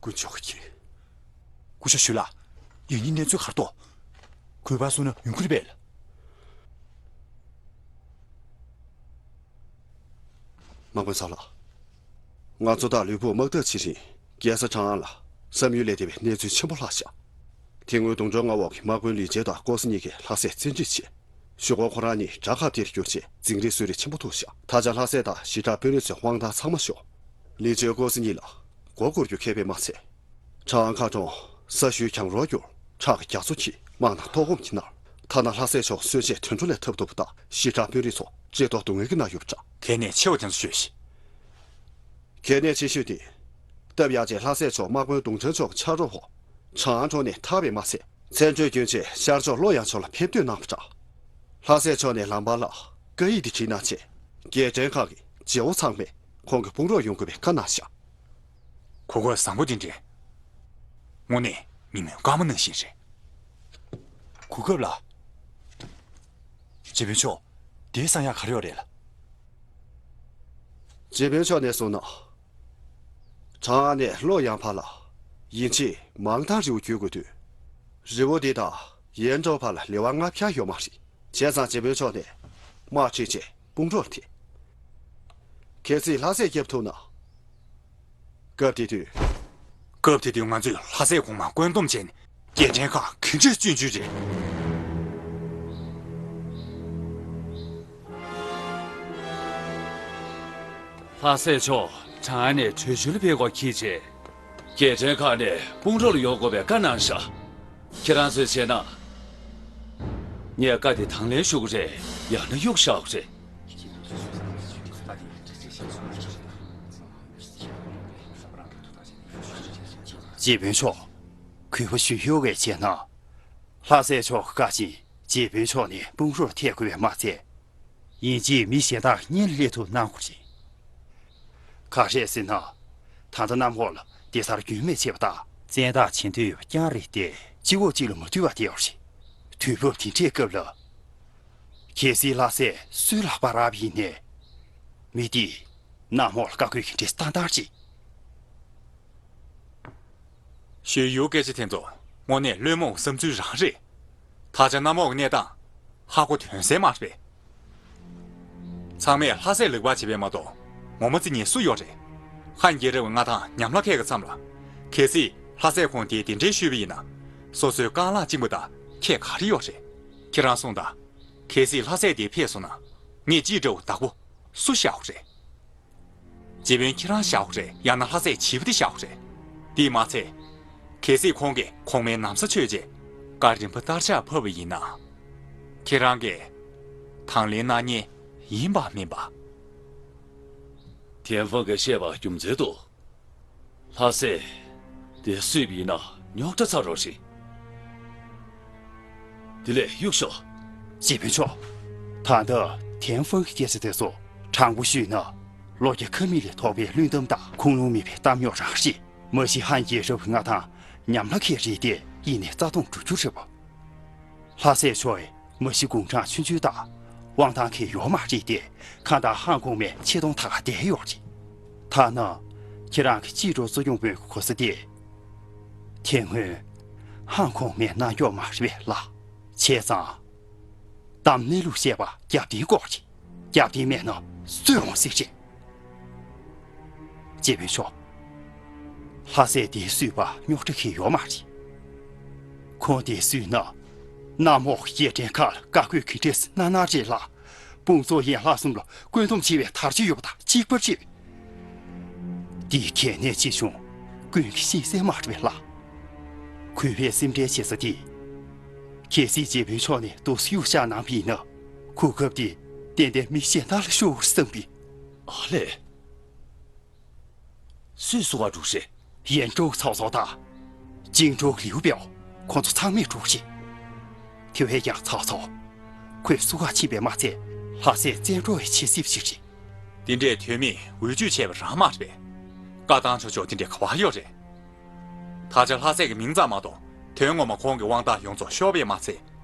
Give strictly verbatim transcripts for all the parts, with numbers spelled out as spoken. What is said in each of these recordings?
དཀོན་མཆོག་གིས། སྐུ་ཞབས་ཞུས་ལགས། ཡིན་ནའི་གནས་ཚུལ་ག་རེ་འདུག་གུས་པར་གསུངས་ན་ཡོང་གི་རེད་པས། དམག་དཔོན་ཚ་ལགས། ང་ཚོ་དང་ལུས་པོ་དམག་འཐབ་བྱེད་རིང་རྒྱལ་ས་ཁྲང་ཨན་ལ་བསམ་ཡུལ་ལས་འདས་པའི་གནས་ཚུལ་ཆེན་པོ་ལྷག་བཞག་དེ་སྔོན་གདོང་མཆོང་མངའ་འོག་གི་དམག་དཔོན་ལི་ཅེ་དང་ཀོ་སི་གཉིས་ཀས་ལྷ་སས་བཙན་ཁྲིད་བྱས། གཞུག་གུ་ཁོ་རང་གཉིས་དགྲ་ཁ་གཏད་གྱུར་རྗེས་འཛིང་རེས་གསོད་རེས་ཆེན་པོ་ཐུག་བཞག་ད་ཆ་ལྷ་སས་དང་ཞི་དྲག་དཔོན་རིགས་ཚོའི་དབང་ཐང་ཚང་མ་ཤོར། ལི་ཅེ་ཀོ་སི་གཉིས་ལ་མགོ་སྐོར་རྒྱུ་ཁེལ་བས་མ་ཚད། ཁྲང་ཨན་མཁར་གྲོང་ས་ཤུལ་གྱང་རོ་གྱུར། ཁྲག་གི་རྒྱ་མཚོ་འཁྱིལ། དམག་ནང་ལྟོགས་སྐོམ་གྱིས་མནར། ཐ་ན་ལྷ་སས་ཕྱོགས་གསོན་ཆས་དུད་འགྲོ་ལས་ཐབས་སྡུག་པ་དང་ཞི་དྲག་དཔོན་རིགས་ཚོ་བཀྲེས་ལྟོགས་སྡུག་བསྔལ་གྱིས་མནར་ཡོད་པ་འདྲ། གལ་གནད་ཆེ་བ་དེ་ཚོ་ཤོད་ཤིག་གལ་གནད་ཆེ་ཤོས་དེ། སྟབས་ཡག་ཅིག་ལྷ་སས་ཕྱོགས་དམག་དཔོན་གདོང་མཆོང་མཆོག་གི་ཕྱག་རོགས་འོག་ཁྲང་ཨན་གྲོང་ནས་ཐར་བས་མ་ཚད། མཚན་བགྲོད་སྐྱོན་ཆེད་ཤར་ཕྱོགས་ལོ་ཡང་ཕྱོགས་ལ་ཕེབས་འདོད་གནང་བ་འདྲ། ལྷ་སའི་ཕྱོགས་ནས་ལམ་བར་ལ་བཀའ་ཡིག་འདི་བྲིས་གནང་བྱས། རྒྱལ་ཕྲན་ཁག་གི་རྗེ་བོ་ཚང་མས་ཁོང་གི་དཔུང་རོགས་ཡོང་དགོས་པའི་བཀའ་གནང་བཞག་གོ་སྐབས་བཟང་པོ་འདི་འདྲས། དངོས་གནས་ཉིན་མོའི་སྐར་མ་ནང་བཞིན་རེད། གོ་སྐབས་ལ། རྗེ་དཔོན་མཆོག་འདིའི་བསམ་ཡག་ག་རེ་ཡོད་རེད་ལ། རྗེ་དཔོན་མཆོག་ནས་གསུངས་ན། ཁྲང་ཨན་ནས་ལོ་ཡང་བར་ལ་ཡིན་གཅིག་མང་ཐང་རི་བོ་བརྒྱུད་དགོས་དུས། རི་བོ་འདི་དང་ཡན་ཀྲོའུ་བར་ལ་ལེ་དབར་ལྔ་བརྒྱ་ཡོད་མ་རེད། བྱས་ཙང་རྗེ་དཔོན་མཆོག་ནས་དམག་ཁྲིད་བྱས་དཔུང་རོགས་ལ་ཐད། གལ་སྲིད་ལྷ་སས་བརྒྱབ་ཐུབ་ན། སྐབས་དེ་དུས། སྐབས་དེ་དུས་ང་ཚོས་ལྷ་སའི་གོང་མ་བཀོད་འདོམས་བྱས་ནས་རྒྱལ་ཕྲན་ཁག་ག་འདྲས་སྐྱོན་རྒྱུ་རེད། ལྷ་སའི་ཕྱོགས་ཁྲང་ཨན་ནས་བྲོས་བྱོལ་ལ་ཕེབས་དགོས་ཀྱི་རེད། རྒྱལ་ཕྲན་ཁག་ནས་དཔུང་རོགས་ལ་ཡོང་དགོས་པའི་བཀའ་གནང་ཤག་ཁྱེད་རང་ཚོས་བྱས་ན། ངས་བཀའ་དེ་དང་ལེན་ཞུ་གི་རེད། ཡང་ན་གཡུག་བཞག་གི་རེད། རྗེ་དཔོན་མཆོག་གུས་པ་ཞུ་ཡོད་པས་བྱས་ན། ལྷ་སའི་ཕྱོགས་བཀའ་བཞིན་རྗེ་དཔོན་མཆོག་ནས་དཔུང་རོགས་ཐད་དགོས་པས་མ་ཚད། ཡིན་གཅིག་མི་གཞན་དག་གཉིས་ལ་སླེབས་ཐུབ་གནང་དགོས་རེད། ག་རེ་ཟེར་ན། ད་ལྟ་གནམ་འོག་ལ་སྡེ་གཟར་རྒྱུན་མི་ཆད་པ་དང་བཙན་ཐག་བྱེད་འདོད་ཡོད་པ་རྐྱང་རེད་དེ། གཅིག་འོག་གཅིག་ལ་མ་ཐུག་པ་དེ་ཡོད་རེད། དུས་བབ་དེ་འདྲའི་སྐབས་ལ། གལ་སྲིད་ལྷ་སས་སུའི་ལག་པར་རག་པ་ཡིན་ནའི། མི་དེས་གནམ་འོག་ལ་བཀའ་བཀོད་ཀྱི་འདྲེ་སྟངས་སྟངས་ཅིག་ཞུས་ཡོད། སྐད་ཆ་དེ་ཚོ་དངོས་གནས་བླུན་རྨོངས་བསམ་ཚུལ་རང་རེད། ད་ཆ་གནམ་འོག་གི་གནས་སྟངས་ཧ་གོ་དོན་གསལ་མ་རེད་པས། ཚང་མས་ལྷ་སས་ལེགས་པར་བྱེད་པས་མ་གཏོགས་ངོ་མ་བརྩི་མཁན་སུ་ཡོད་རེད། ཧན་རྒྱལ་རབས་ཀྱི་མངའ་ཐང་ཉམས་ལ་ཁད་ཀྱི་མཚམས་ལ། གལ་སྲིད་ལྷ་སས་ཁོང་དེས་དེ་འདྲའི་ཞུས་པ་ཡིན་ན། སོ་སོའི་རྐང་ལག་བཅིངས་པ་དང་ཁྱད་ག་རེ་ཡོད་རེད། ཁྱེད་རང་གསུངས་དང་། གལ་སྲིད་ལྷ་སས་དེ་ཕེབས་སོང་ན། ངས་ཅི་འདྲ་བོ་བདག་པོ་སུ་བཞག་དགོས་རེད། རྗེ་དཔོན་ཁྱེད་རང་བཞག་དགོས་རེད། ཡང་ན་ལྷ་སའི་བྱིས་པ་དེ་བཞག་དགོས་རེད། དེས་མ་ཚད། གལ་སྲིད་ཁོང་གིས་གོང་མའི་ན་བཟའ་ཆོད་རྗེས་བཀའ་རིམ་པ་ལྟར་ཕྱག་ཕབ་པ་ཡིན་ན། ཁྱེད་རང་གིས་དང་ལེན་གནང་མཁན་ཡིན་པ་མིན་པ། ཐེན་ཧྥང་གིས་བཤད་པ་རྒྱུ་མཚན་འདུག་ལྷ་སས་དེ་སུས་ཡིན་ན་རྙོག་དྲ་ཚ་རོགས་ཤིག་དེ་ལས་གཡུག་ཤོག་རྗེ་དཔོན་མཆོག་ད་ལྟ་ཐེན་ཧྥང་གི་སྐད་ཆ་དེ་ཚོ་དྲང་པོ་ཞུས་ན། ལོ་བརྒྱ་ཁ་མིག་ལས་ཐོགས་པའི་བླུན་གཏམ་དང་ཁུངས་ལུང་མེད་པའི་གཏམ་ཉོག་རང་རེད། མ་གཞི་ཧན་རྒྱལ་རབས་མངའ་ཐང་ཉམས་ལྷ་ཁད་རེད་དེ་ཡིན་ནའི་རྩ་སྟོངས་འགྲོ་རྒྱུ་རེད་པ། ལྷ་སའི་ཕྱོགས་མ་གཞི་དགུང་གྲངས་ཆུང་ཆུང་དང་དབང་ཐང་གི་ཡོད་མ་རེད་དེ། ཁ་བཏགས་ཧང་གོང་མའི་ཆེ་མཐོང་ཐག་བསྡད་ཡོད་རེད། ཐ་ན་ཁྱེད་རང་གི་སྐྱིད་གྲོགས་གཙོ་སྐྱོང་དཔོན་གྱི་གོ་ས་དེ། དེ་སྔོན་ཧང་གོང་མས་གནང་མྱོང་མ་རེད་པས་ལགས། བྱས་ཙང་། གཏམ་གནས་ལུགས་བཤད་པ་རྒྱབ་རྟེན་དགོས་རེད། རྒྱབ་རྟེན་མེད་ན་གསོད་འོང་ཟེར་རེད། རྗེ་དཔོན་མཆོག་ལྷ་སས་དེ་སུས་པ་རྙོག་དྲ་གི་ཡོད་མ་རེད། ཁོང་དེ་སུས་ན། གནམ་འོག་རྒྱལ་ཕྲན་ཁག་ལ་བཀའ་བཀོད་གི་འདྲེས་ནང་ན་རེད་ལ། དཔུང་ཚོགས་ཡན་ལག་གསུམ་ལ་བཀོད་འདོམས་བྱེད་པའི་དར་ཆ་ཡོད་པ་དང་གཅིག་པ་རེད། འདི་གལ་གནད་ཆེ་ཆུང་ཀུན་གྱིས་ཤེས་གསལ་མ་རེད་པས་ལགས། གུས་པས་སེམས་ཁྲལ་བྱེད་ས་དེ། གལ་སྲིད་རྗེ་དཔོན་མཆོག་ནས་དུ་སུ་གཡུག་བཞག་གནང་བ་ཡིན་ན། གོ་སྐབས་དེ་ཏན་ཏན་མི་གཞན་དག་ལ་ཤོར་བསམ་པས། ཨ་ལས། སུས་བསུ་བ་འགྲུག་རེད། ཡན་ཀྲོའུ་ཚའོ་ཚའོ་དང་། ཅིང་ཀྲོའུ་ལིའུ་པའོ། ཁོང་ཚོ་ཚང་མས་འགྲུག་རེད། དེ་བས་ཀྱང་ཚའོ་ཚའོ། ཁོས་བསུ་བ་ཕྱིན་པས་མ་ཚད་ལྷ་སའི་བཙན་འཕྲོག་ཡང་བྱེད་སྲིད་པ་ཞིག་རེད། དེ་འདྲའི་དོན་མེད་འུད་བརྗོད་བྱས་པ་རང་མ་རེད་པས། བཀའ་བཏང་ཆོག་ཆོག་དེ་འདྲའི་ག་བ་ཡོད་རེད། ད་ཆ་ལྷ་སའི་མིང་ཙམ་མ་གཏོགས་དོན་ངོ་མ་ཁོང་གི་དབང་ཐང་ཡོངས་རྫོགས་ཤོར་བས་མ་ཚད་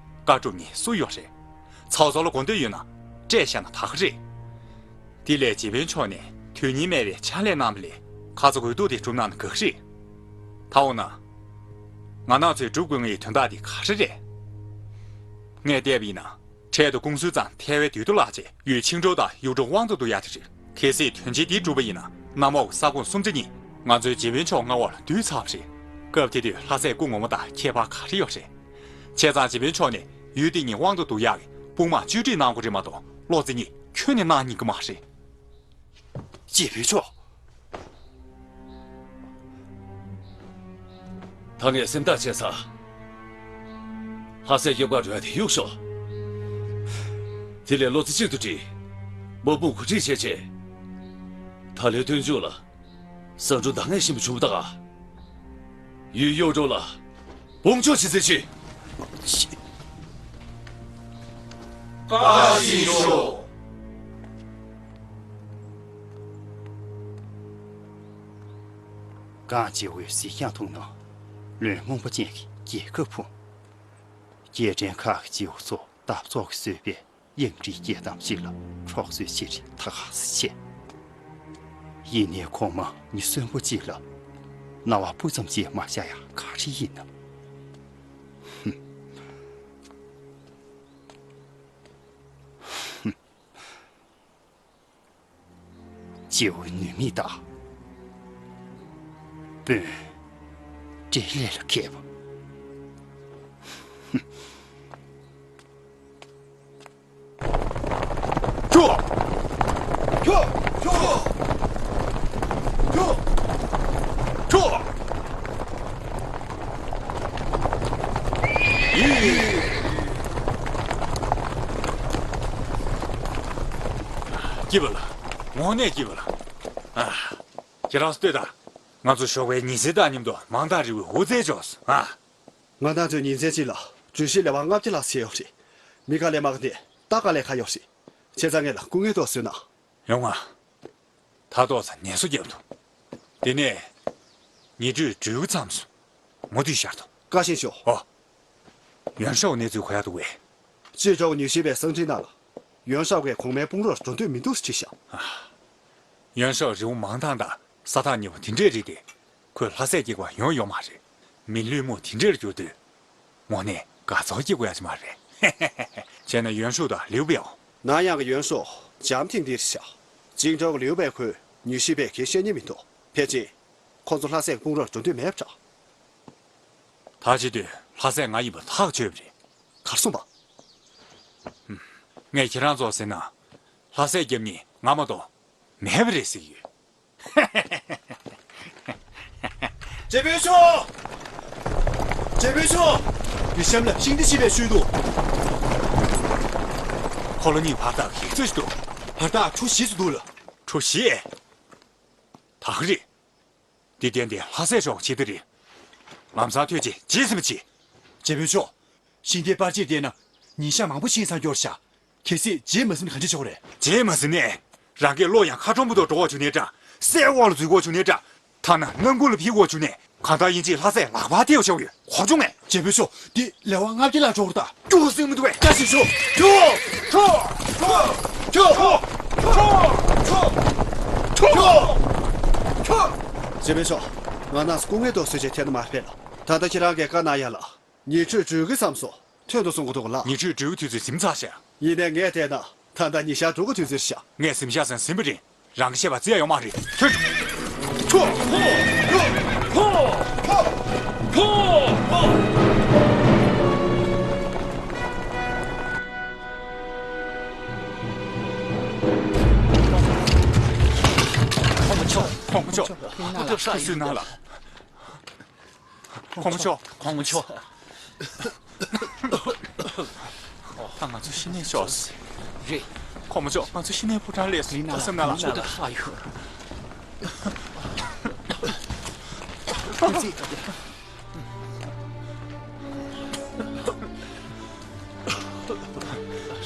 བཀའ་སྒྲུབ་མཁན་སུ་ཡོད་རེད། ཚའོ་ཚའོ་ལ་དགོས་འདོད་ཡོད་ན་སྤྲད་བཞག་ན་ད་ག་རེད། དེ་ལས་རྗེ་དཔོན་མཆོག་ནས་དོན་སྙིང་མེད་པའི་ཕྱག་ལས་གནང་བ་ལས་ཁ་ཚ་དགོས་གཏུགས་དེ་སྒྲུབ་གནང་ན་དགའ་གི་རེད། ད་འོ་ན། ང་རང་ཚོས་སྒྲུབ་དགོས་ངེས་ཡི་དོན་དག་དེ་ག་རེ་རེད། ངས་བལྟས་པ་ཡིན་ན། འཕྲལ་དུ་ཀུང་སུའུ་ཙང་ཐའེ་ཝན་དུས་ཐོག་ལ་བྱས་ཡུལ་ཆིང་ཀྲོའུ་དང་ཡུའུ་ཀྲོའུ་དབང་དུ་བསྡུ་ཡག་དེ་རེད། གལ་སྲིད་དོན་ཆེན་འདི་གྲུབ་པ་ཡིན་ན། གནམ་འོག་ས་ཁོངས་སུམ་ཆ་གཉིས་ང་ཚོའི་རྗེ་དཔོན་མཆོག་མངའ་འོག་ལ་འདུས་ཚར་བ་རེད། སྐབས་དེ་དུས་ལྷ་སྲས་སྐུ་ངོ་མ་དང་ཁྱད་པར་ག་རེ་ཡོད་རེད། བྱས་ཙང་རྗེ་དཔོན་མཆོག་ནས་ཡུལ་དེ་གཉིས་དབང་དུ་བསྡུ་ཡག་གི་དཔུང་དམག་བཅོས་སྒྲིག་གནང་དགོས་རེད་མ་གཏོགས། བློ་རྩེ་གཉིས་ཁྱོན་ནས་གནང་སྙིང་གི་མ་རེད། རྗེ་དཔོན་མཆོག་ད་ངས་སེམས་ཐག་བཅད་ཚར། ལྷ་སའི་རྒྱབ་ཁར་འགྲོ་ཡ་དེ་གཡུག་ཤོག་དེ་ལས་བློ་རྩེ་གཅིག་ཏུ་སྒྲིལ། དམག་དཔུང་གོ་སྒྲིག་བྱས་བྱས། ད་ལོའི་སྟོན་མཇུག་ལ་ཟ་འབྲུ་འདང་ངེས་ཤིན་པོ་བྱུང་བ་ད་ག་ཡུལ་གཡོག་འགྲོ་ལ་དཔུང་འཇོག་བྱེད་རྩིས་བྱེད། བཀའ་བཞིན་ཤོག་གངས་ལྗོངས་གཟིག་ཞིང་མཐོང་ན། ལུས་རྨོངས་པ་ཅན་གྱི་རྒྱལ་ཁབ་ཕུང་། རྒྱལ་ཕྲན་ཁག་གི་སྤྱི་བོ་ཚོ་འཐབ་རྩོད་ཀྱིས་གཙོས་པའི་གཡང་འབྲེལ་རྒྱལ་ཐམས་ཅད་ལ་འཕྲོག་རྩོད་བྱེད་རིན་ད་ག་ཚོད་ཆེ། ཡིན་ནའི་ཁོང་མ་ཉི་གསོན་པོ་གཅིག་ལ་རྣ་བ་སྤུ་ཙམ་ཅིག་མ་བཞག་ཡ་ག་རེ་ཡིན་ནམ། ཧུམ། ཧུམ། སྤྱི་བོ་ནུས་མེད་དང་། དཔོན། འབྲེལ་ལས་ལ་མཁས་པ། ཁྱོ། ཁྱོ། ཁྱོ། ཁྱོ། ཁྱོ། སྐྱིད་པ་ལ། དངོས་གནས་སྐྱིད་པ་ལ། ཨ། ཁྱེད་རང་ཚོ་ལྟོས་དང་། ང་ཚོ་ཞོགས་པའི་ཉི་ཟེར་དང་མཉམ་དུ་མང་ཐང་རི་བོའི་དབུ་རྩེར་འབྱོར་སོང་ཨ། ང་རང་ཚོའི་ཉིན་མཚན་གཅིག་ལ་གྲོས་གཞི་ལས་དབང་ལྔ་བརྒྱ་ལྷག་བྱས་ཡོད་རེད། མི་དཀའ་ལས་མང་ནས་རྟ་དཀའ་ལས་ཁག་ཡོད་རེད། བྱས་ཙང་ངེད་ལ་སྐུ་ངལ་ཏོག་བཟོས་གནང་། ཡོང་ང་། ད་ཏོག་ཙམ་ངལ་གསོ་རྒྱབ་འདུག་དེ་ནས་ཉི་དྲོད་འགྲོལ་གྱི་མཚམས་སུ་མུ་མཐུད་ཤར་ཐུབ། བཀའ་བཞིན་ཤོག་ཨོ། ཡོན་ཧྲོའུ་གནས་ཚུལ་གོ་ཡག་འདུག་གས། ཅི་ལྕོགས་ཉུལ་ཞིབ་པའི་གསང་འཕྲིན་ནང་ལ། ཡོན་ཧྲོའུ་གིས་གོང་མའི་དཔུང་རོགས་འགྲོ་འདོད་མི་འདུག་ཟེར་བྲིས་ཤག་ཡོན་ཧྲོའུ་རི་བོ་མང་ཐང་དང་ས་ཐག་ཉེ་བོ་དེ་འདྲའི་རིགས་དེ། ཁོས་ལྷ་སའི་སྐྱེ་བ་ཡོང་ཡོད་མ་རེད། མི་ལུས་མོ་དེ་འདྲར་གྱུར་དུས། དངོས་གནས་དགའ་ཚོར་སྐྱེ་དགོས་ཡ་ཅིག་མ་རེད། བྱས་ན་ཡོན་ཧྲོའུ་དང་ལིའུ་པའོ། ནན་ཡང་གི་ཡོན་ཧྲོའུ་འཇམ་ཐིང་ཐིང་རེད་ཤག་ཅིང་ཀྲོའུ་གི་ལིའུ་པའོ་ཁོས་ཉུལ་ཞིབ་པས་གང་བཤད་མཁན་མི་འདུག་ཕལ་ཆེར་ཁོ་ཚོ་ལྷ་སའི་དཔུང་རོགས་འགྲོ་འདོད་མེད་པ་འདྲ། ད་བྱེད་དུས་ལྷ་སའི་ང་ཡིན་པ་ཐག་ཆོད་པ་རེད། གར་སོང་པ། ངས་ཁྱེད་རང་ཚོར་ཟེར་ན། ལྷ་སའི་རྒྱབ་གཉིས་ང་མ་གཏོགས་མེད་པ་རེད་ཟེར་གྱི་ཡོད། རྗེ་དཔོན་མཆོག་རྗེ་དཔོན་མཆོག་འདི་གཤམ་ལ་ཤིང་རྟ་ཞིག་པའི་ཤུལ་དུ། ཁོ་ལོ་གཉིས་བར་ཐག་ག་ཚོད་ཞིག་འདུག་བར་ཐག་ཁྲུ་བཞི་ཙམ་འདུག་ལ། ཁྲུ་བཞི། ད་ག་རེད། འདི་གཏན་གཏན་ལྷ་སའི་ཕྱོགས་ཀྱི་ཆེད་དུ་རེད། ལམ་སང་ཐོན་རྗེས་རྗེས་ཟིན་པ་བྱེད། རྗེ་དཔོན་མཆོག་ཤིང་རྟའི་པར་ཆས་བལྟས་ན་ཉིན་ཞག་མང་པོ་ཕྱིན་ཚར་རྒྱུ་རེད་ཤག་གལ་སྲིད་རྗེས་མ་ཟིན་ན་ག་འདྲ་བྱེད་དགོས་རེད། རྗེས་མ་ཟིན་ནས་རང་གི་བློ་ཡང་མཁའ་ཀྲོང་པོ་དུ་འགྲོ་དགོས་བྱུང་ནའི་འདྲ། སའི་འོག་ལ་འཛུལ་དགོས་བྱུང་ནའི་འདྲ། ཐ་ན་སྣ་ཁུང་ལ་ཕྱིན་དགོས་བྱུང་ནའི། གང་ལྟར་ཡིན་གཅིག་ལྷ་སའི་ལག་པར་ཐེབས་ཆོག་ཡོད། གོ་བྱུང་ངས། རྗེ་དཔོན་མཆོག་འདི་ལས་དབང་ལྔ་བརྒྱ་ལྷག་འགྲོ་གི་རེད་ད། སྐྱོ་སེམས་མི་འདུག་པས། བཀྲ་ཤིས་ཤོག་ཁྱོ། ཁྱོ། ཁྱོ། ཁྱོ། ཁྱོ། ཁྱོ། རྗེ་དཔོན་མཆོག་ང་རང་ཚོ་སྐུ་ངལ་ཏོག་ཙམ་ཅིག་ཐེབས་ན་མ་ཕེབས་ལ། ད་ལྟ་ཁྱེད་རང་གིས་བཀའ་གནང་ཡ་ལ། ཉི་དྲོད་འགྲོལ་གྱི་མཚམས་སུ་ཐོན་དུ་སོང་གི་འདུག་ལགས། ཉི་དྲོད་འགྲོལ་གྱི་དུས་ཚོད་ཟིན་ཚར་ཤག་ཡིན་ནའི་ངས་བལྟས་ན་ད་ལྟ་ཉི་ཤར་འགྲོ་གི་དུས་ཚོད་རེད་ཤག་ངས་ཟིན་ཤག་ཟེར་ན་ཟིན་པ་རེད། རང་གི་བཤད་པ་བརྩི་ཡ་ཡོད་མ་རེད། ཐོན། ཁྱོ། ཁྱོ། ཁྱོ། ཁྱོ། ཁོང་མོ་མཆོག་ཁོང་མོ་མཆོག་ཁོང་མོ་མཆོག་གོང་མ་མཆོག་གོང་མ་མཆོག་ད་ང་ཚོ་ཤི་ནས་ཤོག་རེད། གོང་མ་མཆོག་ང་ཚོ་ཤི་ནས་ཕོ་བྲང་སླེབས་སོང་། སེམས་ནང་ལ་ལ་ལ་ཡོད།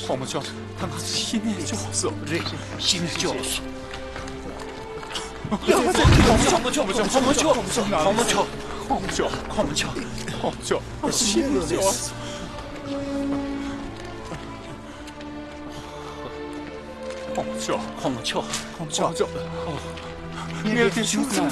གོང་མ་མཆོག་ད་ང་ཚོ་ཤི་ནས་ཤོག་སོང་། རེད། ཤི་ནས་ཤོག་སོང་། གོང་མ་མཆོག་གོང་མ་མཆོག་གོང་མ་མཆོག་གོང་མ་མཆོག་གོང་མ་མཆོག་གོང་མ་མཆོག་གོང་མ་མཆོག་གོང་མ་མཆོག་གོང་མ་མཆོག་ཤི་ནས་ཤོག་སོང་། གོང་མ་མཆོག་གོང་མ་མཆོག་གོང་མ་མཆོག་ངས་དེ་ཞུ་ཚར།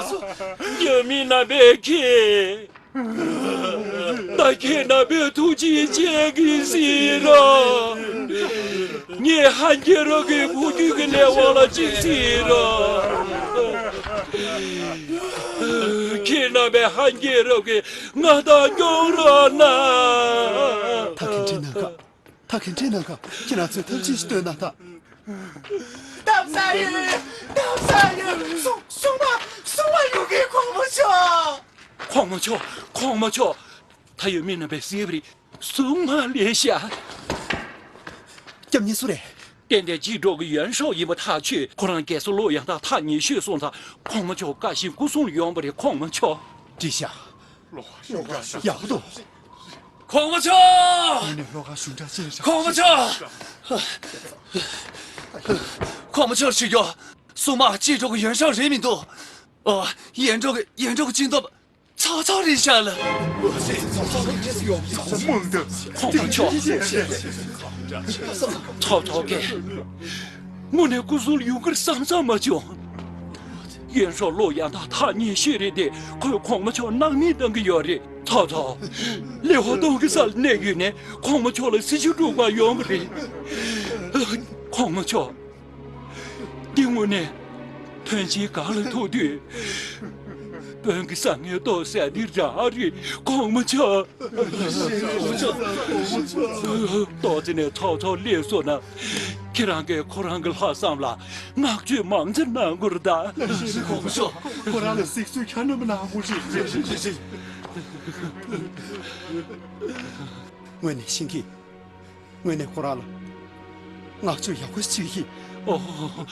ལགས་སོ། རྒྱ་མི་རྣམ་པས་ཁྱེད། ད་ཁྱེད་རྣམ་པས་ཐུགས་རྗེ་ཆེ་གི་ཟེར་རོགས། ངས་ཧན་གྱི་རོགས་ཀྱི་བུ་རྒྱུད་ཀྱི་ལས་དབང་ལ་གཅིག་ཟེར་རོགས། ཁྱེད་རྣམ་པས་ཧན་གྱི་རོགས་ཀྱི་ང་དང་སྐྱོང་རོགས་གནང་། ད་གིན་ཁྲིད་གནང་ག་ད་གིན་ཁྲིད་གནང་ག་ཁྱེད་རང་ཚོས་ཐབས་ཤེས་ཤིག་སྟོན་གནང་ད། གཏམ་ས་ཡོད། གཏམ་ས་ཡོད། སྲུང་སྲུང་མ་སྲུང་མ་ཡོད་གི་གོང་མ་མཆོག་གོང་མ་མཆོག་གོང་མ་མཆོག་ད་ཡོད་མི་རྣམ་པས་གཟིགས་པ་རེད། སྲུང་མ་སླེབས་ཤག་སྐྱབས་མགོན་སུ་རེད། ཏན་ཏན་གཅིག་གྲོགས་ཀྱི་ཡོན་ཧྲོ་ཡིན་པ་ཐག་ཆོད། ཁོ་རང་རྒས་གསོ་ལོ་ཡང་དག་ཐག་ཉེ་ཤོས་སོང་ཙང་གོང་མ་མཆོག་བཀའ་བཞིན་སྐུ་སྲུང་ཡོང་བ་རེད། གོང་མ་མཆོག་འགྲིག་ཤག་ཡག་པོ་འདུག་གོང་མ་མཆོག་ངས་ནས་ལྷོ་ཁ་ཞུ་འདྲ་ཅི་རེད་ཤག་གོང་མ་མཆོག་གོང་མ་མཆོག་ཞུ་རྒྱུ། སྲུང་མ་གཅིག་གྲོགས་ཀྱི་ཡོན་ཧྲོ་རེད་མི་འདུག་ཨོ། ཡན་གྲོགས་ཀྱི་ཡན་གྲོགས་ཀྱི་སྤྱི་འདོམས། ཚོགས་གཙོ་རེད་ཤག་ལ། གོང་མ་མཆོག་ཚོགས་གཙོ་གིས་དངོས་གནས་སྐུ་སྲུང་ཡོང་གི་རེད་བསམ་བསམ་མ་བྱུང་། ཡན་ཧྲོ་ལོ་ཡང་དག་ཐག་ཉེ་ཤོས་རེད་དེ་ཁོས་གོང་མ་མཆོག་སྣང་མེད་གཏང་གི་ཡོད་རེད། ཚོགས་གཙོ། ལེའོ་ཏུང་གི་ས་ལ་གནས་ཡོད་ནས་གོང་མ་མཆོག་ལ་སྲི་ཞུ་སྒྲུབ་པར་ཡོང་གི་རེད། གོང་མ་མཆོག་འདི་དངོས་གནས་ཐོན་སྐྱེད་གང་ལ་ཐུག་དུས། དཔོན་གྱི་བཟང་ངན་ལྟོ་ཟ་འདི་རང་རེད། གོང་མ་མཆོག་ཏོག་ཙེ་ནས་ཚོགས་གཙོ་སླེབས་སོང་ན། ཁྱེད་རང་གིས་ཁོ་རང་གི་ལྷག་བསམ་ལ་བསྔགས་བརྗོད་མང་ཙམ་གནང་དགོས་རེད་ད། གོང་མ་མཆོག་ཁོ་རང་ལ་གཟིགས་ཚུལ་ཁྱབ་ན་མི་གནང་དགོས་རེད། དངོས་གནས་ཤེས་ཀྱི། དངོས་གནས་ཁོ་རང་ལ་བསྔགས་བརྗོད་ཡག་པོ་ཞིག་བྱེད་ཀྱི། ཨོ། ཧུད།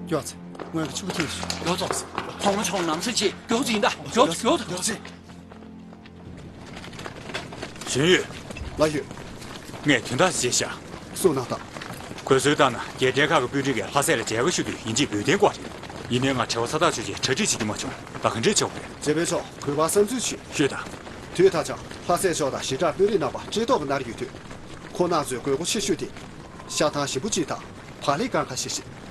ཡོད་ཚེ། ངོས་ཀྱི་ཕྱུ་པ་ཁྱེར་ཤོག་ཡོད་ཚོགས། གོང་མ་མཆོག་ནང་སྲིད་ཅིག་ཡོད་ཚེ་ཡིན་ད། ཡོད་ཚེ་ཡོད་ཚེ། ཡོད་ཚེ། ཞུས་ཡོད། ལགས་ཡོད། ངས་དོན་དག་ཅིག་བཤད་ཤག་གསུངས་གནང་དང་། གོ་སྲོལ་ལྟར་ན་རྒྱལ་ཕྲན་ཁག་གི་དཔོན་རིགས་ཀྱིས་ལྷ་སའི་ལ་མཇལ་ཁ་ཞུ་དུས་ཡིན་གཅིག་འབུལ་རྟེན་དགོས་རེད། ཡིན་ནའི་ང་བྲེལ་བ་ཚ་ཐག་ཆོད་ཅིག་གྲ་སྒྲིག་བྱེད་རྒྱུ་མ་བྱུང་། ད་ག་འདྲས་བྱེད་དགོས་རེད། རྗེ་དཔོན་མཆོག་གུས་པར་བསམ་ཚུལ་ཞུས། ཞུས་དང་། དུས་ད་ཆ་ལྷ་སའི་ཕྱོགས་དང་ཞི་དྲག་དཔོན་རིགས་རྣམ་པ་བཀྲེས་ལྟོགས་ཀྱིས་མནར་ཡོད་དུས། ཁོང་རྣམ་ཚོའི་དགོས་མཁོ་ཆེ་ཤོས་དེ། ཤ་ཐང་ཞིམ་པོ་གཅིག་དང་བག་ལེབ་སྒང་ཁ་ཞིག་རེད།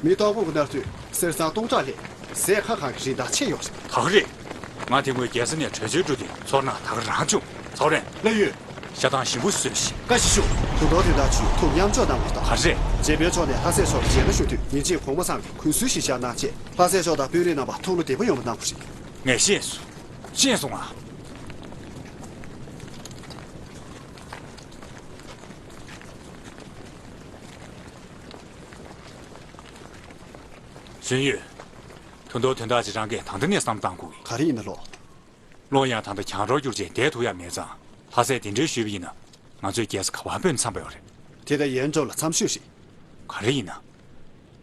མི་ལྟོགས་པོ་གིས་མནར་དུས་གསེར་སྲང་སྟོང་ཕྲག་ལས་ཟས་ཁ་གང་གི་རིན་ཐང་ཆེ་ཡོད་རེད། ད་ག་རེད། ང་དེ་སྔོན་རྒྱལ་ས་ནས་བྲོས་བྱོལ་འགྲོ་དུས་ཚོར་སྣང་ད་ག་རང་བྱུང་། ཚོགས་རེད། ལགས་ཡོད། ཞག་དང་ཞིམ་པོ་བཟོས་ཤིག། བཀའ་ཞིག་ཞུ། དུང་དོང་དོན་དག་ཆུ་ཐུག་མཉམ་འཇོག་གནང་བ་དང་། ག་རེ། རྗེ་དཔོན་མཆོག་ནས་ལྷ་སྲས་མཆོག་ལ་མཇལ་ཁ་ཞུ་དུས་ཉིན་གཅིག་གོང་མ་ཚང་གི་གུས་གསོལ་ཞིག་བཞག་གནང་བྱས། ལྷ་སྲས་མཆོག་དང་དཔོན་རིགས་རྣམ་པ་ཐུགས་བློ་བདེ་པོ་ཡོང་བ་གནང་དགོས་ཤིག། ངས་ཤེས་སོང་། ཤེས་སོང་ང་། གཞོན་ཡོད། དུང་དོང་དོན་དག་ཅིག་རང་གིས་ད་ལྟ་ནས་བསམ་བློ་བཏང་དགོས་ཀྱི། ག་རེ་ཡིན་ན་ལོ། བློན་ཡང་ད་ལྟ་གྱང་རོ་བསྒྱུར་བྱས་བསྡད་ཐུབ་ཡ་མེད་ཙང་། ལྷ་སྲས་གདན་འདྲེན་ཞུས་པ་ཡིན་ན། ང་ཚོས་རྒྱལ་ས་ག་པར་སྤོས་ནས་འཚམས་པ་ཡོད་རེད། དེ་ལྟར་ཡན་ཀྲོའུ་ལ་འཚམས་ཤོས་ཤིག། ག་རེ་ཡིན་ན།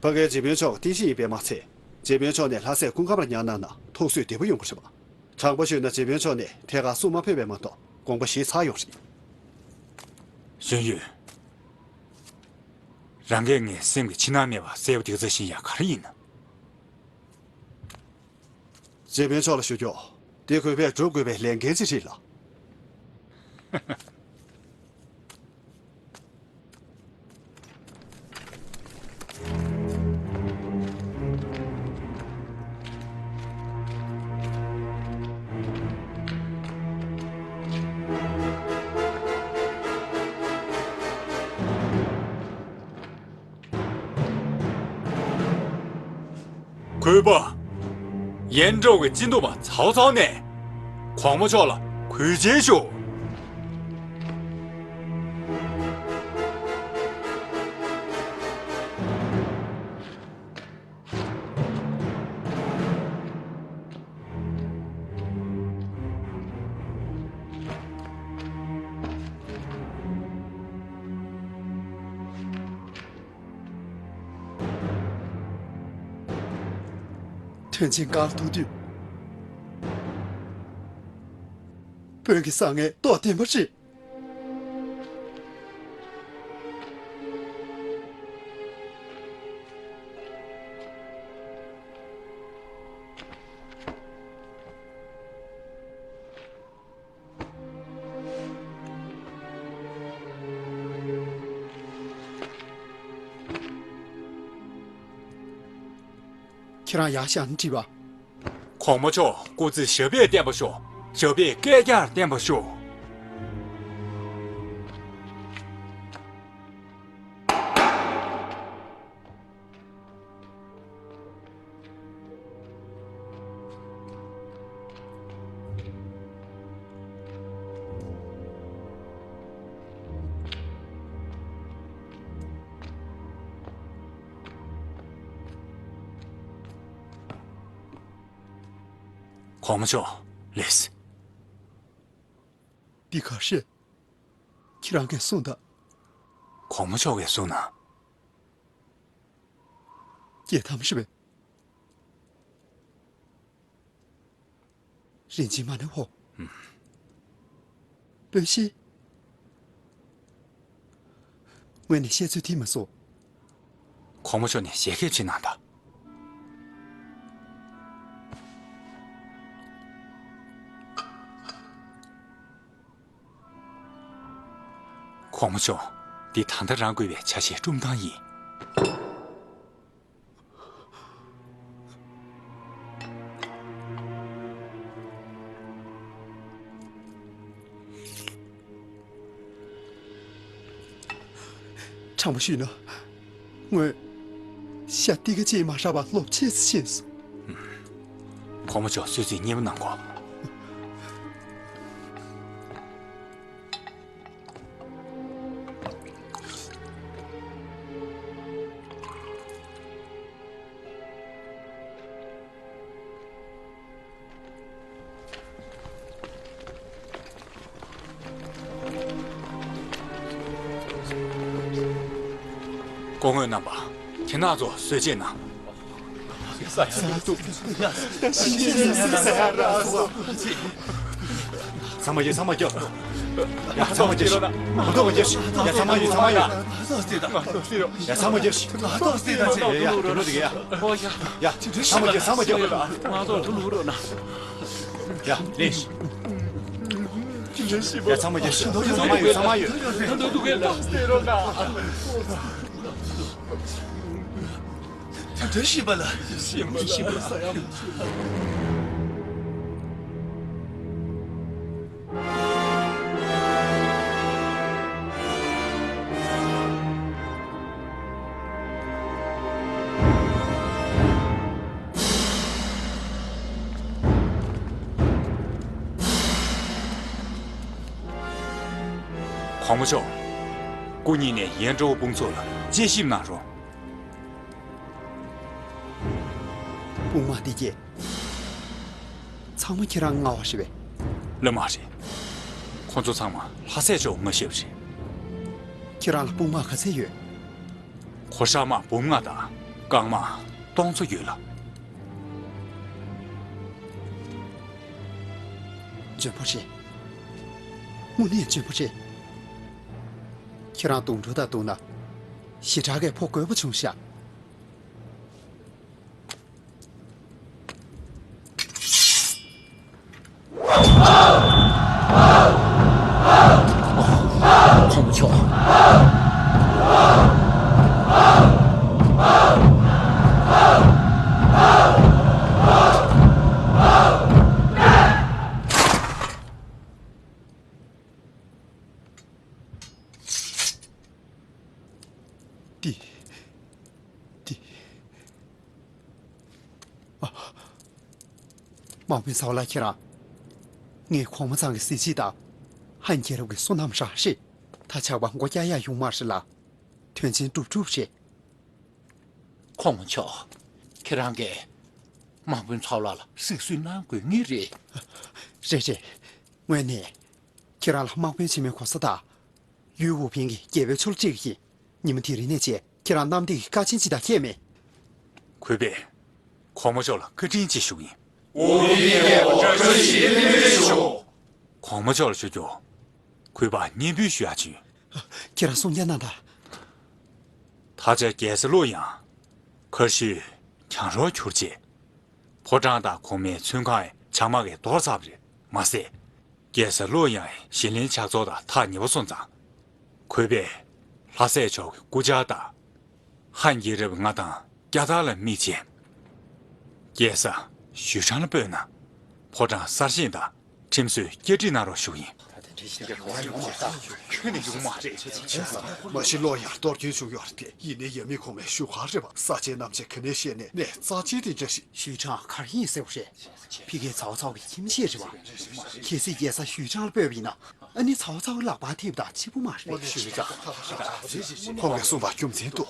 ཕ་གིར་རྗེ་དཔོན་མཆོག་གི་རྟེན་གཞི་ཡིན་པས་མ་ཚད། རྗེ་དཔོན་མཆོག་ནས་ལྷ་སྲས་སྐུ་ཁམས་ལ་ཉར་གནང་ན་ཐུགས་བསོད་བདེ་པོ་ཡོང་གི་རེད་པ། དྲང་པོ་ཞུས་ན་རྗེ་དཔོན་མཆོག་ནས་ཐད་ཀར་གསུང་མ་ཕོད་པས་མ་གཏོགས་དགོངས་པ་བཞེས་ཚར་ཡོད་རེད། གཞོན་ཡོད། རང་གིས་ངའི་སེམས་ཀྱི་ཕྱི་ནང་སྨྲས་པ་གསལ་པོ་འདི་ག་ཚོད་ཤེས་ཡ་ག་རེ་ཡིན་ན། རྗེ་དཔོན་མཆོག་ལ་ཞུ་རྒྱུ། འདི་གུས་པས་སྒྲུབ་དགོས་པའི་ལས་འགན་ཅིག་རེད་ལ། གུས་པ། ཡན་ཀྲོའུ་གི་སྤྱི་འདོམས་པ་ཚའོ་ཚའོ་ནས་གོང་མ་མཆོག་ལ་གུས་ཆེན་ཞུ། དོན་ཆེན་འགག་ཐུག་དུས། བོད་ཀྱི་བཟང་ངན་རྟོགས་ལྡན་པ་རེད། ཁྱེད་རང་ཡར་བཞེངས་ནས་དྲིས་པ། གོང་མ་མཆོག་སྐུ་ཚེ་ཞབས་པད་བརྟན་པར་ཤོག། ཞབས་པད་བསྐལ་བརྒྱར་བརྟན་པར་ཤོག། གོང་མ་མཆོག་ལགས། འདི་ག་རེད། ཁྱེད་རང་གིས་གསུངས་དང་། གོང་མ་མཆོག་གིས་གསུངས་ན། སྐྱེས་ཐམས་ཅད་པས། རིན་ཆེན་མ་ཎི་ཧོ། ཨུམ། དཔོན་གཤེགས། ངོས་ནས་བཤད་ཚོད་ཐིག་མ་སོང་། གོང་མ་མཆོག་ནས་ཞལ་ཁེབས་ཕྱེ་གནང་དང་། གོང་མ་མཆོག། འདི་ད་ལྟ་རང་དགོས་པའི་ཆ་ཤས་སྒྲུབ་སྟངས་ཡིན། དྲང་པོ་ཞུས་ན། ངོས། ཤ་ཏི་ཀ་ཅིག་མ་ཧྲ་བ་ལོབས་ཆེ་ཙི་ཤེས་སོང་། གོང་མ་མཆོག་གསོལ་ཚིགས་མཉེས་པོ་གནང་གོ། སྐུ་ངོ་རྣམ་པ། ཁྱེད་རྣམ་ཚོ་གསོལ་ཇ་གནང་། ཚང་མ་རྒྱབ། ཚང་མ་རྒྱབ། ཡ། ཚང་མ་རྒྱབ་ཤིག། མ་གཏོགས་མ་རྒྱབ་ཤིག། ཡ། ཚང་མ་རྒྱབ། ཚང་མ་རྒྱབ། ཡ། ཚང་མ་རྒྱབ། ཡ། ཡ། དེ་འདྲ་འདུག་གས་ཡ། ཡ། ཚང་མ་རྒྱབ། ཚང་མ་རྒྱབ། ང་ཚོ་ཐུགས་ལུགས་རོགས་གནང་། ཡ། ལེགས། ཡ། ཚང་མ་རྒྱབ། ཚང་མ་ཡོད། ཚང་མ་ཡོད། དེ་འདྲ་ཤི་བ་ལ། ཤི་བ་ལ། གོང་མ་མཆོག་སྐུ་ཉིད་ནས་ཡན་ཀྲོའུ་དཔུང་ཚོགས་ལ་དཔྱད་ཞིབ་གནང་རོགས། དཔུང་དམག་འདི་གས་ཚང་མ་ཁྱེད་རང་མངའ་བ་རེད་པས། ལགས་མ་རེད། ཁོང་ཚོ་ཚང་མ་ལྷ་སྲས་མཆོག་མངའ་བཞག་པ་རེད། ཁྱེད་རང་ལ་དཔུང་དམག་ག་ཚད་ཡོད། གོ་ཧྲག་དམག་འབུམ་ལྔ་དང་རྐང་དམག་སྟོང་ཚོ་ཡོད་ལགས། འཇོན་པོ་རེད། དངོས་གནས་འཇོན་པོ་རེད། ཁྱེད་རང་གདོང་དྲུག་དང་བསྡུར་ན་ཞེ་དྲག་གི་ཕོ་རྒོད་པོ་བྱུང་ཤག། གོང་མ་མཆོག་འདི། འདི། ཨ། དམག་དཔོན་ཚའོ་ལགས། ཁྱེད་རང་། ངས་གོང་མ་ཚང་གི་གཟི་བརྗིད་དང་། ཧན་རྒྱལ་རབས་ཀྱི་བསོད་ནམས་རག་ཤེས། ད་ཇག་པ་མགོ་བཀྱག་ཡག་ཡོང་མ་རེད་ལ། དོན་ཆེན་འགྲུབ་འགྲུབ་རེད། གོང་མ་མཆོག་ཁྱེད་རང་གིས་དམག་དཔོན་ཚའོ་ལགས་ལ་གཟིགས་བཟོས་གནང་དགོས་ངེས་རེད། རེད་རེད། དངོས་གནས། ཁྱེད་རང་ལ་དམག་དཔོན་ཆེན་མོའི་གོ་ས་དང་། ཡུལ་ཝུའུ་ཕིང་གི་རྒྱལ་པོའི་ཆོ་ལོ་སྤྲད་ཀྱི་ཡིན། ཉི་མ་དེ་རིང་ནས་བྱས་ཁྱེད་རང་གནམ་བདེ་གི་བཀའ་ཆེན་ཅིག་དང་ཁྱད་མེད། གུས་པས། གོང་མ་མཆོག་ལ་བཀའ་དྲིན་ཆེ་ཞུ་གི་ཡིན། ཝུའུ་ཕིང་གི་བཀྲ་ཤིས་བདེ་ལེགས་ཞུ། གོང་མ་མཆོག་ལ་ཞུ་རྒྱུ། གུས་པར་སྙན་འབུལ་ཞུ་ཡག་ཅིག་ཡོད། ཁྱེད་རང་གསུང་རྒྱུ་གནང་དང་། ད་ཆ་རྒྱལ་ས་ལོ་ཡང་གར་ཞུས་གྱང་རོ་གྱུར་རྗེས། ཕོ་བྲང་དང་གོང་མའི་ཚོན་ཁང་ཡང་ཇག་དམག་གིས་གཏོར་ཚར་བ་རེད། མ་ཟད། རྒྱལ་ས་ལོ་ཡང་ཞི་ལིན་ཇག་ཚོགས་དང་ཐག་ཉེ་པོ་སོང་ཙང་། གུས་པས་ལྷ་སྲས་མཆོག་གི་སྐུ་བཅར་དང་། ཧན་རྒྱལ་རབས་མངའ་ཐང་བསྐྱར་དར་ལ་དམིགས་བྱས། རྒྱལ་ས་ཞུས་ཁྲང་ལ་སྤོས་ན། ཕོ་བྲང་གསར་བཞེངས་དང་ཁྲིམས་སྲོལ་བསྐྱར་སྒྲིག་གནང་རོགས་ཞུ་གི་ཡིན། ཁྱོན་ནས་ཡོང་མ་རེད། མ་གཞི་ལོ་ཡང་གཏོར་སྐྱོན་བྱུང་ཡོད་རེད་དེ། ཡིན་ནའི་ཡབ་མེས་གོང་མས་ཞུ་ག་རེད་པ། ས་ཆའི་གནམ་གཤིས་ག་ནས་ཤེས་ནས་གནས་རྩ་ཆེན་དེ་འདྲ་ཞིག་ཞུས་ཁྲང་གར་ཡིན་ཟེར་བ་རེད། ཕ་གིའི་ཚའོ་ཚའོ་གི་ཁྱིམ་གཞིས་རེད་པ། གལ་སྲིད་རྒྱལ་ས་ཞུས་ཁྲང་ལ་སྤོས་པ་ཡིན་ན། ཨ་ནི་ཚའོ་ཚའོ་ལག་པར་ཐེབས་དང་གཅིག་པ་མ་རེད། ཁོང་གིས་གསུངས་པ་རྒྱུ་མཚན་འདུག་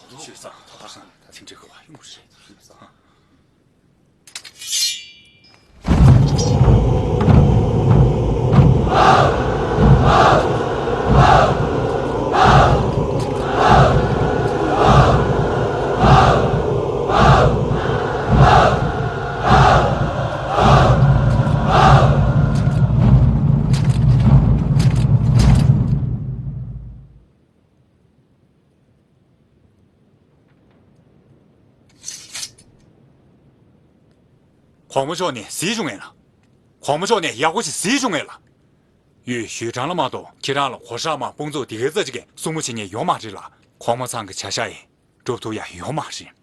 གོང་མ་མཆོག་ནས་གཟིགས་བྱུང་ངས་ལ། གོང་མ་མཆོག་ནས་ཡག་པོ་ཞིག་གཟིགས་བྱུང་ངས་ལ། ཡུལ་ཞུས་ཁྲང་ལ་མ་གཏོགས་ཁྱེད་རང་ལ་གོ་ཧྲག་དམག་དཔུང་ཚོགས་དེ་གའི་རྩ་གཅིག་གིས་སྲུང་མ་བྱེད་མཁན་ཡོད་མ་རེད་ལ། གོང་མ་ཚང་གི་བྱ་བཞག་ཡིན་འགྲུབ་ཐུབ་ཡ་ཡོད་མ་རེད།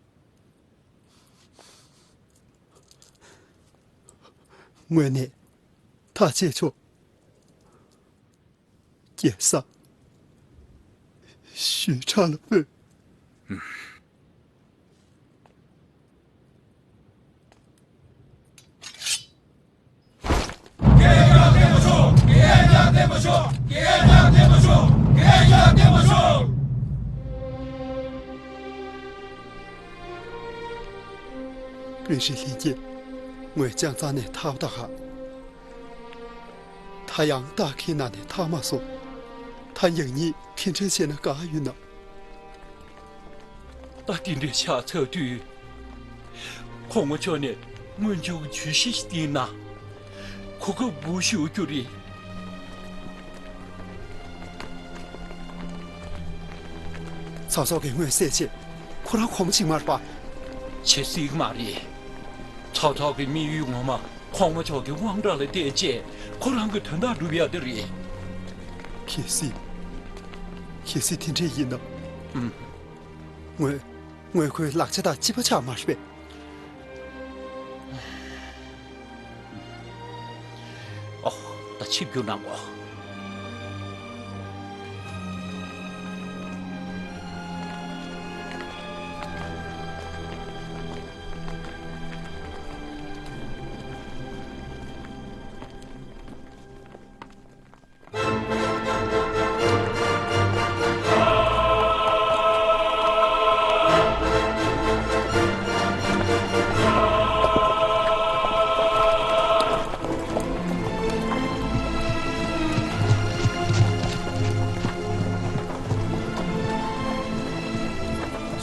དངོས་གནས་ཐག་བཅད་ཆོག་རྒྱལ་ས་ཞུས་ཁྲང་ལ་སྤོས། པེ་ཧྲི་ལྷན་རྒྱས། ངོས་ལྕང་ཚང་ནས་ཐར་བ་ད་ག་ད་ཡང་སྟག་ཁའི་ནང་ནས་ཐར་མ་སོང་། ད་ཡང་ཉིད་དེ་འདྲ་བྱས་ན་དགའ་ཡོད་ན། ད་དེ་འདྲ་ཆགས་ཚར་དུས། གོང་མ་མཆོག་ནས་སྔོན་འཇུག་ཇུས་གཞི་ཞིག་བཏིང་ན། གོ་སྐབས་འབུ་ཤོར་རྒྱུ་རེད། ཚ་ཚོགས་ཀྱི་སྔོན་བསད་ཆེད་ཁོ་རང་གོམ་གཅིག་མར་པ། བྱེད་སྲིད་མ་རེད། ཚ་ཚོགས་ཀྱི་དམིགས་ཡུལ་ངོ་མ་གོང་མ་མཆོག་གི་དབང་གྲགས་ལ་བརྟེན་བྱས་ཁོ་རང་གི་དོན་དག་སྒྲུབ་ཡ་དེ་རེད། གལ་སྲིད། གལ་སྲིད་དེ་འདྲས་ཡིན་ན། ཨུམ། ངོས། ངོས་ཁོའི་ལག་ཆ་དང་གཅིག་པ་ཆགས་མ་རེད་པས། ཨོ། ད་ཆིབས་བསྒྱུར་གནང་གོ།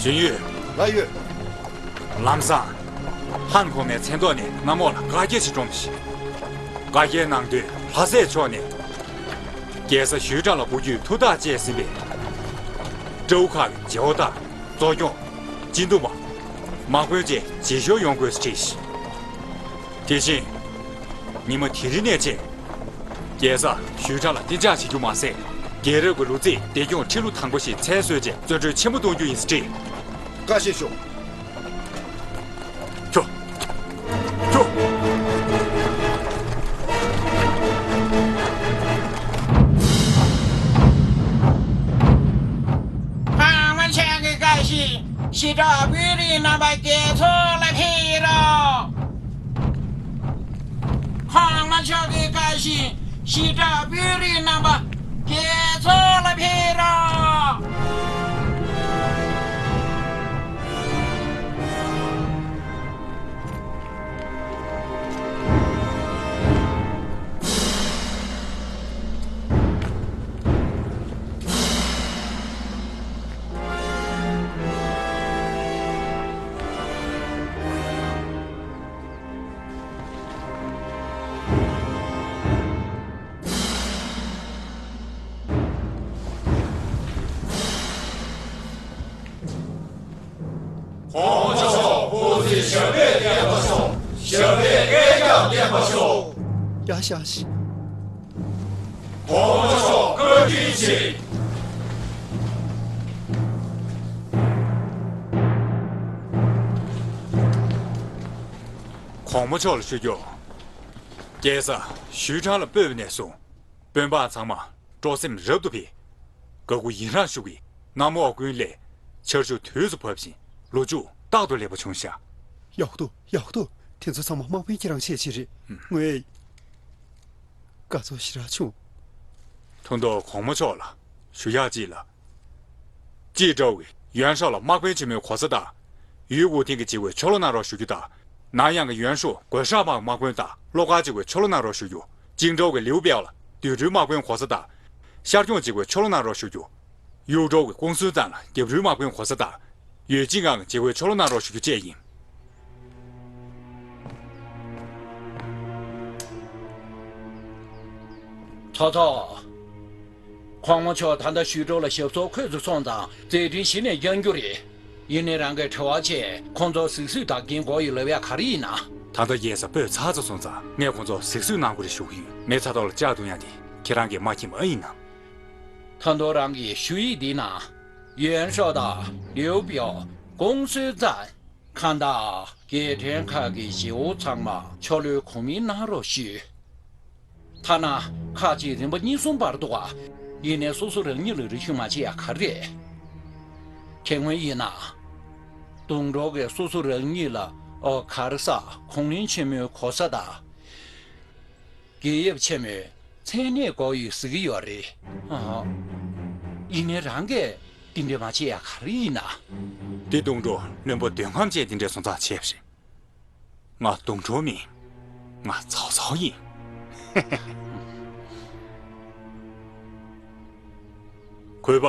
ཅིན་ཡུས། ལགས་ཡོད། ལམ་སང་། ཧན་གོང་མའི་མཚན་ཐོག་ནས་གནམ་འོག་ལ་བཀའ་རྒྱ་ཞིག་སྒྲོམས་ཤིག། བཀའ་རྒྱའི་ནང་དོན་ལྷ་སྲས་མཆོག་ནས། རྒྱལ་ས་ཞུས་ཀྲང་ལ་འབུལ་རྒྱུའི་ཐུགས་ཐག་བཅད་ཟིན་པས། ཀྲོའུ་ཁ་གི་རྒྱལ་པོ་དང་གཙོ་སྐྱོང་། སྤྱི་འདུམ་པ། དམག་དཔོན་བཅས་རྗེས་ཤོལ་ཡོང་དགོས་སུ་ཁྲིད། དེ་བཞིན། ཉི་མ་དེ་རིང་ནས་བྱས། རྒྱལ་ས་ཞུས་ཁྲང་ལ་གཏན་འཇགས་བྱེད་རྒྱུ་མ་ཟད། རྒྱལ་རབས་ཀྱི་ལོ་ཚིགས་བདེ་སྐྱོང་ཁྲི་ལོ་དང་པོ་ཞེས་མཚན་གསོལ་རྗེས་བརྩོན་འགྲུས་ཆེན་པོ་གཏོང་རྒྱུ་ཡིན་ཟེར་བྲིས། བཀའ་བཞིན་ཤོག། ཁྱོ། ཁྱོ། གོང་མ་མཆོག་གི་བཀའ་བཞིན་ཞི་དྲག་དཔོན་རིགས་རྣམ་པ་རྒྱལ་ཚོགས་ལ་ཕེབས་རོགས། གོང་མ་མཆོག་གི་བཀའ་བཞིན་ཞི་དྲག་དཔོན་རིགས་རྣམ་པ་རྒྱལ་ཚོགས་ལ་ཕེབས་རོགས། གོང་མ་མཆོག་སྐུ་ཚེ་ཞབས་པད་བརྟན་པར་ཤོག། ཞབས་པད་བསྐལ་བརྒྱར་བརྟན་པར་ཤོག། ཡ་ཤ་ཤི། གོང་མ་མཆོག་བཀའ་དྲིན་ཆེ། གོང་མ་མཆོག་ལ་ཞུ་རྒྱུ། རྒྱལ་ས་ཞུས་ཁྲང་ལ་སྤོས་པ་ནས་བཟུང་། དཔོན་འབངས་ཚང་མ་སྤྲོ་སེམས་རབ་ཏུ་འཕེལ། དགའ་མགུ་ཡི་རངས་ཞུ་གི། གནམ་འོག་ཀུན་ལས་ཆར་ཆུ་དུས་སུ་བབས་ཤིང་ལོ་ཕྱུགས་རྟག་ཏུ་ལེགས་པ་བྱུང་ཤག། ཡག་ཏུ་ཡག་ཏུ། དེ་ཚོ་ཚང་མ་དམག་དཔོན་ཁྱེད་རང་ཆེད་ཆེད་རེད། ངོས། དགའ་ཚོར་ཞེ་དྲག་བྱུང་། ཐུང་ཐོག་གོང་མ་མཆོག་ལ་ཞུ་ཡག་ཅིག་ལ། ཅི་ཀྲོའུ་གི་ཡོན་ཧྲོ་ལ་དམག་དཔོན་ཆེན་མོའི་གོ་ས་དང་། ཡུས་ཝུའུ་ཐིང་གི་བྱེད་སྒོའི་ཕྱོགས་ལྷུང་གནང་རོགས་ཞུ་རྒྱུ་དང་། ནན་ཡང་གི་ཡོན་ཧྲོ་གོས་ཧྲག་དམག་དམག་དཔོན་དང་བློ་དཀར་བྱེད་སྒོའི་ཕྱོགས་ལྷུང་གནང་རོགས་ཞུ་རྒྱུ། ཅིང་ཀྲོའུ་གི་ལིའུ་པེའོ་ལ་དུད་འགྲོའི་དམག་དཔོན་གོ་ས་དང་། ཤར་སྐྱོང་བྱེད་སྒོའི་ཕྱོགས་ལྷུང་གནང་རོགས་ཞུ་རྒྱུ། ཡུའུ་ཀྲོའུ་གི་ཀུང་སུན་ཙང་ལ་རྒྱབ་རུའི་དམག་དཔོན་གོ་ས་དང་། ཡུས་ཅིན་ཀང་གི་བྱེད་སྒོའི་ཕྱོགས་ལྷུང་གནང་རོགས་ཞུ་རྒྱུ་བཅས་ཡིན། ཐོ་ཐོ། གོང་མ་མཆོག་ད་ལྟ་ཞུས་ཀྲོའུ་ལ་ཞབས་སོར་འཁོད་དུ་སོང་ཙང་རྩེད་འགྲན་གཞི་ནས་བསྐྱང་རྒྱུ་རེད། ཡིན་ནའི་རང་གིས་དྲི་བ་བྱས། ཁོང་ཚོར་གཟིགས་ཞིབ་དང་འགན་འཁུར་ཡོད་ལབ་ཡ་ག་རེ་ཡིན་ན། ད་ལྟ་རྒྱལ་ས་སྤོས་ཚར་ཚར་སོང་ཙང་ངས་ཁོང་ཚོར་གཟིགས་ཞིབ་གནང་དགོས་རེད་ཞུ་གི་ཡོད། མི་ཚ་ཐོག་ལ་ལྕགས་རྡུང་ཡ་དེ་ཁྱེད་རང་གིས་མ་མཁྱེན་པ་ཨེ་ཡིན་ནམ། ད་དུང་རང་གི་ཞུ་ཡིག་འདི་ན། ཡོན་ཧྲོ་དང་ལིའུ་པེའོ། ཀུང་སུན་ཙང་། ཁ་བཏགས། རྒྱལ་ཕྲན་ཁག་གི་བྱེད་པོ་ཚང་མ་ཕྱོགས་ལྷུང་གོ་མིན་གནང་རོགས་ཞུ། ཐ་ན་ཁག་ཅིག་རིམ་པ་གཉིས་གསུམ་བར་འདུག་ག། ཡིན་ནའི་སོ་སོ་རང་ཉིད་ལ་རེ་ཞུ་མ་བྱེད་ཡ་ག་རེ་རེད། དེ་སྔོན་ཡིན་ན། དུང་གྲོགས་ཀྱིས་སོ་སོ་རང་ཉིད་ལ་ཨོ་ག་རེ་ཟ་གོང་བློན་ཆེན་མོའི་གོ་ས་དང་། རྒྱལ་ཡབ་ཆེན་མོའི་མཚན་གནས་དགོས་ཡོད་ཟེར་གྱི་ཡོད་རེད། ཨ། ཡིན་ནའི་རང་གིས་འདི་འདྲ་མ་བྱེད་ཡ་ག་རེ་ཡིན་ན། འདི་དུང་གྲོགས་བློན་པོ་འདོད་རྔམ་བཅས་འདི་འདྲའི་སོང་ཙང་བྱས་པ་རེད། ང་དུང་གྲོགས་མིན། ང་ཚའོ་ཚའོ་ཡིན། གུས་པ།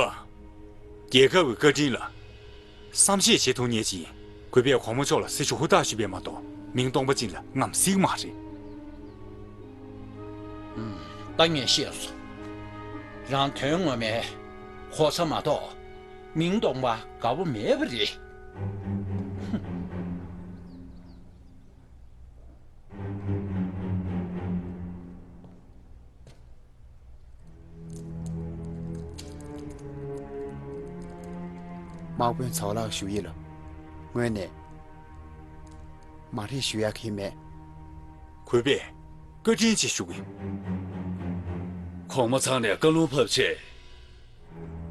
རྒྱལ་ཁབ་ཀྱི་བཀའ་དྲིན་ལ། བསམ་ཤེས་བྱེད་ཐུབ་མཁན་ཅིག་ཡིན། གུས་པས་གོང་མ་མཆོག་ལ་སྲི་ཞུ་ཧུར་ཐག་ཞུས་པས་མ་གཏོགས་མིང་སྟོང་པ་ཅིག་ལ་རྔམ་སྲིད་མ་རེད། ཨུམ། ད་ངས་ཤེས་སོང་། རང་དོན་ངོ་མའི་གོ་ས་མ་གཏོགས་མིང་སྟོང་པ་དགའ་པོ་མེད་པ་རེད། ཧུམ། དམག་དཔོན་ཚའོ་ལགས་ཞུ་ཡིག་ལ་ངོས་ནས་མ་རེད་ཞུ་ཡག་གི་མེད། གུས་པས་བཀའ་དྲིན་ཆེ་ཞུ་གི། གོང་མ་ཚང་ནས་བཀའ་ལུང་ཕབ་ཆེད།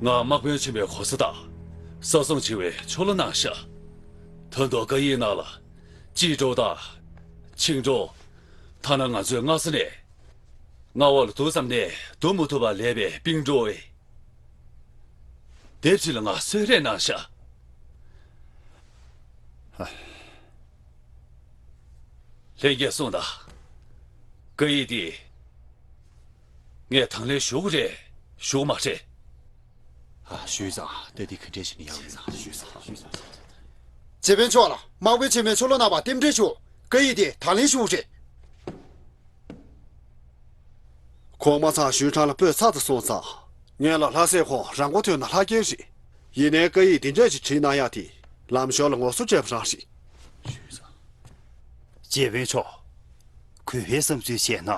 ང་དམག་དཔོན་ཆེན་པོའི་གོ་ས་དང་ས་སྲུང་ཆེ་བའི་ཆོ་ལོ་གནང་ཤག། ད་དུང་བཀའ་ཡིག་ནང་ལ་ཅི་ཀྲོའུ་དང་ཆིང་ཀྲོའུ། ཐ་ན་ང་ཚོའི་སྔ་ས་ནས་མངའ་འོག་ལ་འདུག་ཙམ་ནས་འདུག་མི་ཐུབ་པ་ལས་པའི་པིང་ཀྲོའུ། དེབ་ཅིག་ལ་ང་གསོལ་རས་གནང་ཤག། ཧ། ལྷན་རྒྱས་གསུངས་དང་། བཀའ་ཡིག་འདི་ངས་དང་ལེན་ཞུ་གི་རེད་ཞུ་གི་མ་རེད། ཨ། ཞུས་ཙང་ད་དེ་ག་འདྲས་བྱས་ནས་ཡག་ཡིན། ཞུས་ཙང་། ཞུས་ཙང་། རྗེ་དཔོན་མཆོག་ལ་དམག་དཔོན་ཆེན་མོས་ཕྱི་ལོགས་གནང་བར་རྟེན་འབྲེལ་ཞུ། བཀའ་ཡིག་དེ་དང་ལེན་ཞུ་རེད། གོང་མ་ཚང་ཞུན་ཁྲང་ལ་སྤོས་ཚར་དུ་སོང་ཙང་། ངེད་ལ་ལྷ་སྲས་ཁོང་རང་མགོ་ཐོན་ན་ལྷ་རྒྱལ་རེད། ཡིན་ནའི་བཀའ་ཡིག་འདི་འདྲས་ཅིག་བྲིས་གནང་ཡག་དེ་ལམ་ཞོར་ལ་ངོ་སོ་སྤྲད་པ་རང་རེད། རྗེ་དཔོན་མཆོག། གུས་པའི་བསམ་ཚུལ་བྱས་ན།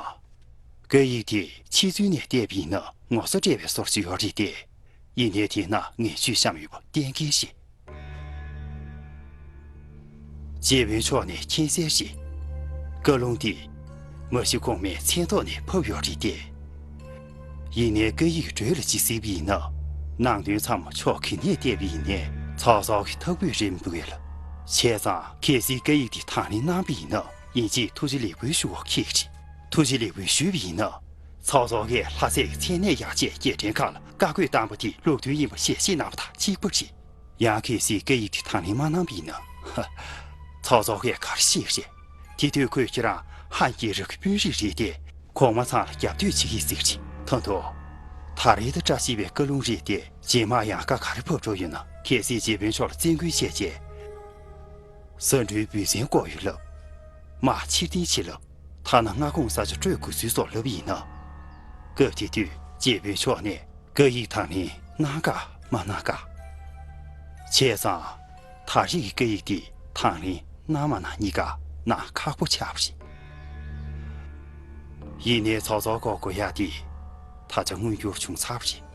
བཀའ་ཡིག་དེ་ཕྱི་ཚུལ་ནས་བལྟས་པ་ཡིན་ན་ངོ་སོ་སྤྲད་པའི་བཟོ་འདྲ་ཅིག་ཡོད་རེད་དེ། ཡིན་ནའི་དེ་ན་ངན་ཇུས་བཤམས་ཡོད་པ་གཏན་འཁེལ་རེད། རྗེ་དཔོན་མཆོག་ནས་མཁྱེན་གསལ་རེད། བཀའ་ལུང་འདི་མ་གཞི་གོང་མའི་མཚན་ཐོག་ནས་ཕབ་ཡོད་རེད་དེ། ཡིན་ནའི་བཀའ་ཡིག་འགྲོས་ལ་ཅིག་གཟིགས་པ་ཡིན་ན། ནང་དོན་ཚང་མ་ཕྱོགས་ག་ནས་བལྟས་པ་ཡིན་ནའི་ཚོགས་གཙོ་གི་ཐག་གཅོད་རེད་མི་འདུག་གས་ལ། བྱས་ཙང་གལ་སྲིད་བཀའ་ཡིག་འདི་དང་ལེན་གནང་པ་ཡིན་ན་དབྱིན་ཇིས་ཐུགས་རྗེ་ལེགས་འབུལ་ཞུ་བ་ཁེགས་རེད། ཐུགས་རྗེ་ལེགས་འབུལ་ཞུས་པ་ཡིན་ན། ཚོགས་གཙོ་གིས་ལྷ་སྲས་ཀྱི་མཚན་གནས་ཡར་ཆད་རྒྱལ་ཕྲན་ཁག་ལ་བཀའ་བཀོད་བཏང་པ་དེ་ལུགས་མཐུན་ཡིན་པ་ཞལ་བཞེས་གནང་བ་དང་གཅིག་པ་རེད། ཡང་གལ་སྲིད་བཀའ་ཡིག་དེ་དང་ལེན་མ་གནང་པ་ཡིན་ན། ཧ། ཚོགས་གཙོ་གིས་ག་རེ་བཤད་རེད། དེ་དུས་ཁོས་ཁྱེད་རང་ཧན་རྒྱལ་རབས་ཀྱི་དཔོན་རིགས་རེད་དེ། གོང་མ་ཚང་ལ་རྒྱབ་གཏོད་བྱེད་ཀྱི་ཟིག་རེད། ད་དུང་། ད་རེས་ད་བཀྲ་ཤིས་པའི་བཀའ་ལུང་རེད་དེ། རྗེས་མ་ཡང་བཀའ་ག་རེ་ཕབ་འགྲོ་ཡོད་ན། གལ་སྲིད་རྗེ་དཔོན་མཆོག་ལ་བཙན་སྐུལ་བྱས་རྗེས། ཟ་འབྲུའི་འབུལ་ཚན་བསྐོ་ཡོད་ལབ། དམག་ཕྱིར་འཐེན་བྱེད་ལབ། ཐ་ན་མངའ་ཁོངས་ས་ཆ་སྤྲོད་དགོས་ཚུལ་སོགས་ལབ་ཡིན་ན། སྐབས་དེ་དུས་རྗེ་དཔོན་མཆོག་ནས་བཀའ་ཡིག་དང་ལེན་གནང་ག་མ་གནང་ག། བྱས་ཙང་། ད་རེས་ཀྱི་བཀའ་ཡིག་འདི་དང་ལེན་གནང་མ་གནང་གཉིས་ཀ་གནང་ཁག་པོ་ཆགས་པ་རེད། ཡིན་ནའི་ཚོགས་གཙོ་སྐོར་དགོས་ཡག་འདི་ད་ཆ་མངོན་འགྱུར་བྱུང་ཚར་བ་རེད།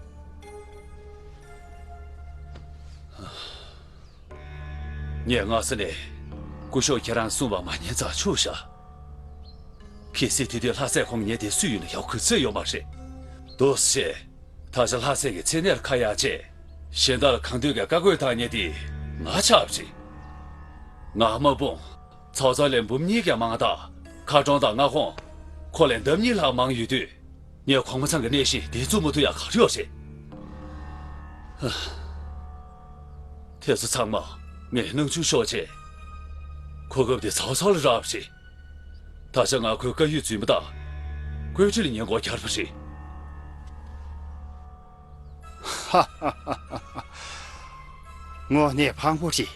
ངས་སྔ་ས་ནས་སྐུ་ཞབས་ཁྱེད་རང་གསུངས་པ་མ་ཉན་ཙང་ཆོག་ཤག། གལ་སྲིད་དེ་དུས་ལྷ་སྲས་ཁོང་ཉེ་དེ་སུ་ཡིན་ན་ཡག་གི་ཚོད་ཡོད་མ་རེད། འདུག་སེ། ད་ཆ་ལྷ་སྲས་ཀྱི་མཚན་གནས་ལ་ཁ་གཡར་བྱས། གཞན་དག་ལ་གང་འདོད་ཀྱི་བཀའ་བཀོད་བཏང་མཁན་དེ་ང་ཆགས་པ་རེད། ང་དམག་དཔུང་ཚོགས་གཙོ་ལས་འབུམ་གཉིས་ཀྱང་མང་བ་དང་། མཁར་གྲོང་དང་མངའ་ཁོངས་ཁོ་ལས་ལྡབ་གཉིས་ལྷག་མང་ཡོད་དུས། ངས་གོང་མ་ཚང་གི་གནས་བཞིན་བདེ་བཙུགས་མ་ཐུབ་ཡག་ག་རེ་ཡོད་རེད། དེ་ཚོ་ཚང་མ་ངས་སྣང་ཆུང་ཤོར་བྱས། གོ་སྐབས་དེ་ཚོགས་གཙོ་ལ་རག་པ་རེད། ད་ཆ་ང་ཁོའི་བཀའ་ཡིག་རྫུན་མ་དང་། བཀོད་སྒྲིག་ལ་ཉེན་འགོག་གྱར་བ་རེད། དངོས་གནས་ཕངས་པོ་རེད།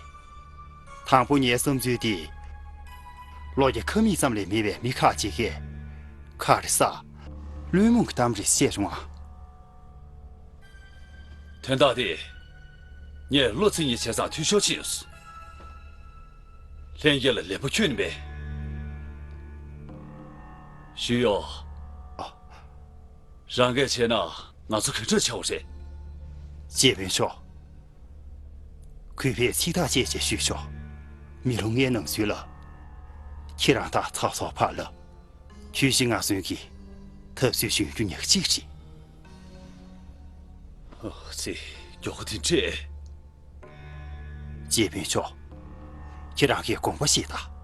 དང་པོ་ངའི་བསམ་ཚུལ་འདི། ལོ་བརྒྱ་ཁ་མིག་ཙམ་ལས་མེད་པའི་མི་ཁག་ཅིག་གིས་ཁ་རེ་ཟ། བླུན་རྨོངས་ཀྱི་གཏམ་རེ་བཤད་བྱུང་ང་། དོན་དག་འདི་ངས་བློ་ཚིག་གཉིས་བྱས་ཙང་འཐུས་ཤོར་ཕྱིན་ཡོད། ལྷན་རྒྱས་ལ་ལན་པོ་ཁྱོན་ནས་མེད། ཞུས་ཡོད། ཨ། རང་གིས་བྱས་ན་ང་ཚོ་ག་འདྲ་བྱ་བ་རེད། རྗེ་དཔོན་མཆོག། གུས་པས་ཚིག་ཐག་བཅད་བྱས་ཞུས་ཆོག། མི་ལོ་ལྔའི་ནང་ཚུད་ལ། ཁྱེད་རང་དང་ཚོགས་གཙོ་ཕར་ལ། ཆོས་བཞི་ངག་གསུམ་གྱི་འཐབ་རྩོད་བྱུང་རྒྱུ་ཉག་གཅིག་རེད། ཨོ་ཙི། མགྱོགས་པོ་དེ་འདྲས། རྗེ་དཔོན་མཆོག། ཁྱེད་རང་གིས་དགོངས་པ་བཞེས་དང་།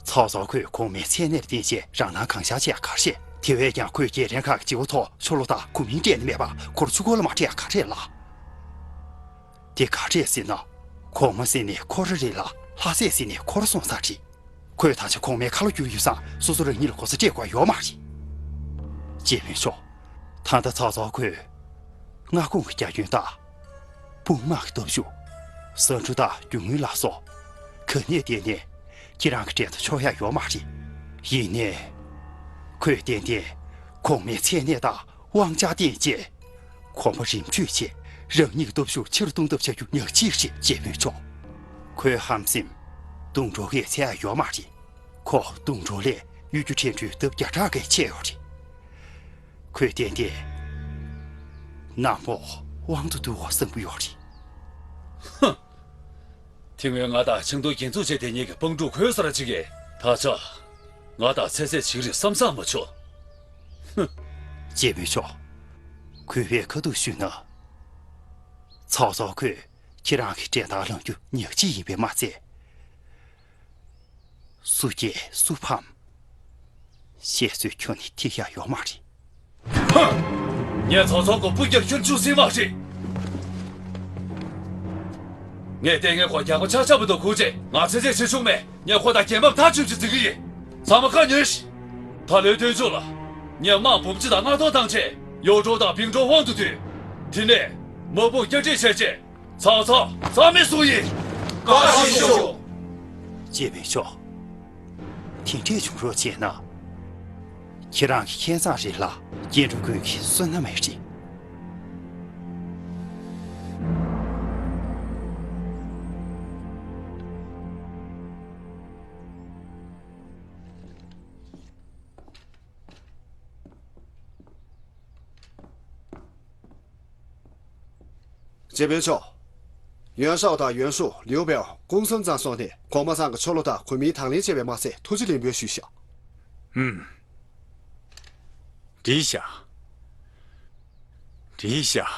ཚོགས་གཙོ་ཁོས་གོང་མའི་མཚན་གནས་ལ་བརྟེན་བྱས་རང་སྣང་གང་ཤར་བྱས་ཡག་ག་རེད། དེ་བས་ཀྱང་ཁོས་རྒྱལ་ཕྲན་ཁག་གི་བྱེད་སྒོ་ཐོག་ཕྱི་ལོགས་དང་གོ་མིང་སྤྲད་ནས་མེད་པར་ཁོ་རང་ཆུ་འགོ་ལ་མ་སྤྲད་ཡག་ག་རེད་ལགས། དེ་ག་རེད་ཟེར་ན། གོང་མ་ཟེར་ནས་ཁོ་རང་རེད་ལ། ལྷ་སྲས་ཟེར་ནས་ཁོ་རང་སོང་ཚར་རེད། ཁོས་ད་ཆ་གོང་མའི་ཁ་ལོ་བསྒྱུར་ཡོད་ཙང་སོ་སོ་རང་ཉིད་ལ་གོ་ས་སྤྲད་དགོས་ཡོད་མ་རེད། རྗེ་དཔོན་མཆོག། ད་ལྟ་ཚོགས་གཙོ་ཁོས་མངའ་ཁོངས་ཀྱི་རྒྱ་ཁྱོན་དང་། དཔུང་དམག་གི་སྟོབས་ཤུགས། ཟ་འབྲུ་དང་རྒྱུ་དངོས་ལ་སོགས། ག་ནས་བལྟས་ནས་ཁྱེད་རང་གི་འགྲན་ཟླ་ཆོག་ཡག་ཡོད་མ་རེད། ཡིན་ནའི། ཁོས་ཏན་ཏན་གོང་མའི་མཚན་གནས་དང་དབང་ཆ་བརྟེན་བྱས། གོམ་པ་རིམ་བགྲོད་བྱས། རང་ཉིད་ཀྱི་སྟོབས་ཤུགས་ཆེ་རུ་གཏོང་ཐབས་བྱ་རྒྱུ་ཉག་གཅིག་རེད། རྗེ་དཔོན་མཆོག། ཁོའི་ཧམ་སེམས་དུང་སྒྲོག་གིས་འཚོལ་ཡག་ཡོད་མ་རེད། ཁོ་དུང་སྒྲོག་ལས་གཡུ་རྒྱུ་ཕྲན་འབྲུའི་ལྡབ་བརྒྱ་ཕྲག་གིས་ཆེ་ཡོད་རེད། ཁོས་ཏན་ཏན་ནམ་ཕོག་དབང་དུ་བསྡུ་བར་བསམ་གྱི་ཡོད་རེད། ཧུམ། དེ་སྔོན་ང་དང་ཆང་ཏོག་རྒྱན་འཛུགས་བྱས་དེ་ཉིད་ཀྱི་སྤང་ཕྲུག་ཁོས་ཟེར་ཅིག་གིས་ད་ཆ་ང་དང་ཚེ་ཚད་བྱེད་རིགས་བསམ་བསམ་མ་ཆོག། ཧུམ། རྗེ་དཔོན་མཆོག། གུས་པས་ཁ་ཐུག་ཞུས་ན། ཚོགས་གཙོ་ཁོས་ཁྱེད་རང་གི་འགྲན་ཟླ་ལངས་རྒྱུ་ཉག་གཅིག་ཡིན་པས་མ་ཚད། སུ་རྒྱལ་སུ་ཕམ། བཤད་ཚོད་ཁྱོན་ནས་ཐིག་ཡག་ཡོད་མ་རེད། ཧ། ངས་ཚོགས་གཙོ་ཁོ་སྤུ་རྒྱལ་ཁྱོན་ཆུ་སྲིད་མ་རེད། ངས་ལྟས་ངན་ཁོ་རྒྱག་པ་ཆ་ཆ་བུ་དུ་ཁུག་རྗེས་ང་ཚེ་ཚད་བྱེད་ཆོག་མེད། ངས་ཁོ་དང་རྒྱལ་འབབ་ཐག་ཆོད་ཅིག་འཛིན་གི་ཡིན། ཚང་མ་ཁ་ཉོན་ཞིག། ད་ལོའི་སྟོན་མཇུག་ལ། ངས་དམག་འབུམ་གཅིག་དང་མངའ་ཐོར་བཏང་རྗེས་ཡོ་ཀྲོའུ་དང་པིང་ཀྲོའུ་དབང་དུ་བསྡུས། དེ་ནས། མི་བུ་བསྐྱར་སྐྲུན་བྱས་རྗེས། ཚང་ཚང་རྩ་མེད་བཟོ་ཡིན། བཀའ་དྲིན་ཆེ་ཞུ། ཅེ་པེ་ཆོ། དེ་འདྲས་བྱུང་རོགས་བྱས་ན། ཁྱེད་རང་གི་ཁྱད་མཚར་རེད་ལ། སྐྱེ་འགྲོ་ཀུན་གྱི་བསོད་ནམས་རེད། ཅེ་པེ་ཆོ། ཡོན་ཧྲའོ་དང་ཡོན་ཧྲུའུ། ལིའུ་པེའོ་ཀུང་སུན་ཙང་སོགས་ནས་གོང་མ་ཚང་གི་ཆོ་ལོ་དང་གོ་མིའི་དང་ལེན་བྱས་པའི་མ་ཚད་ཐུགས་རྗེ་ལེགས་འབུལ་ཞུས་ཤག་ཨུམ། འགྲིག་ཤག་འགྲིག་ཤག་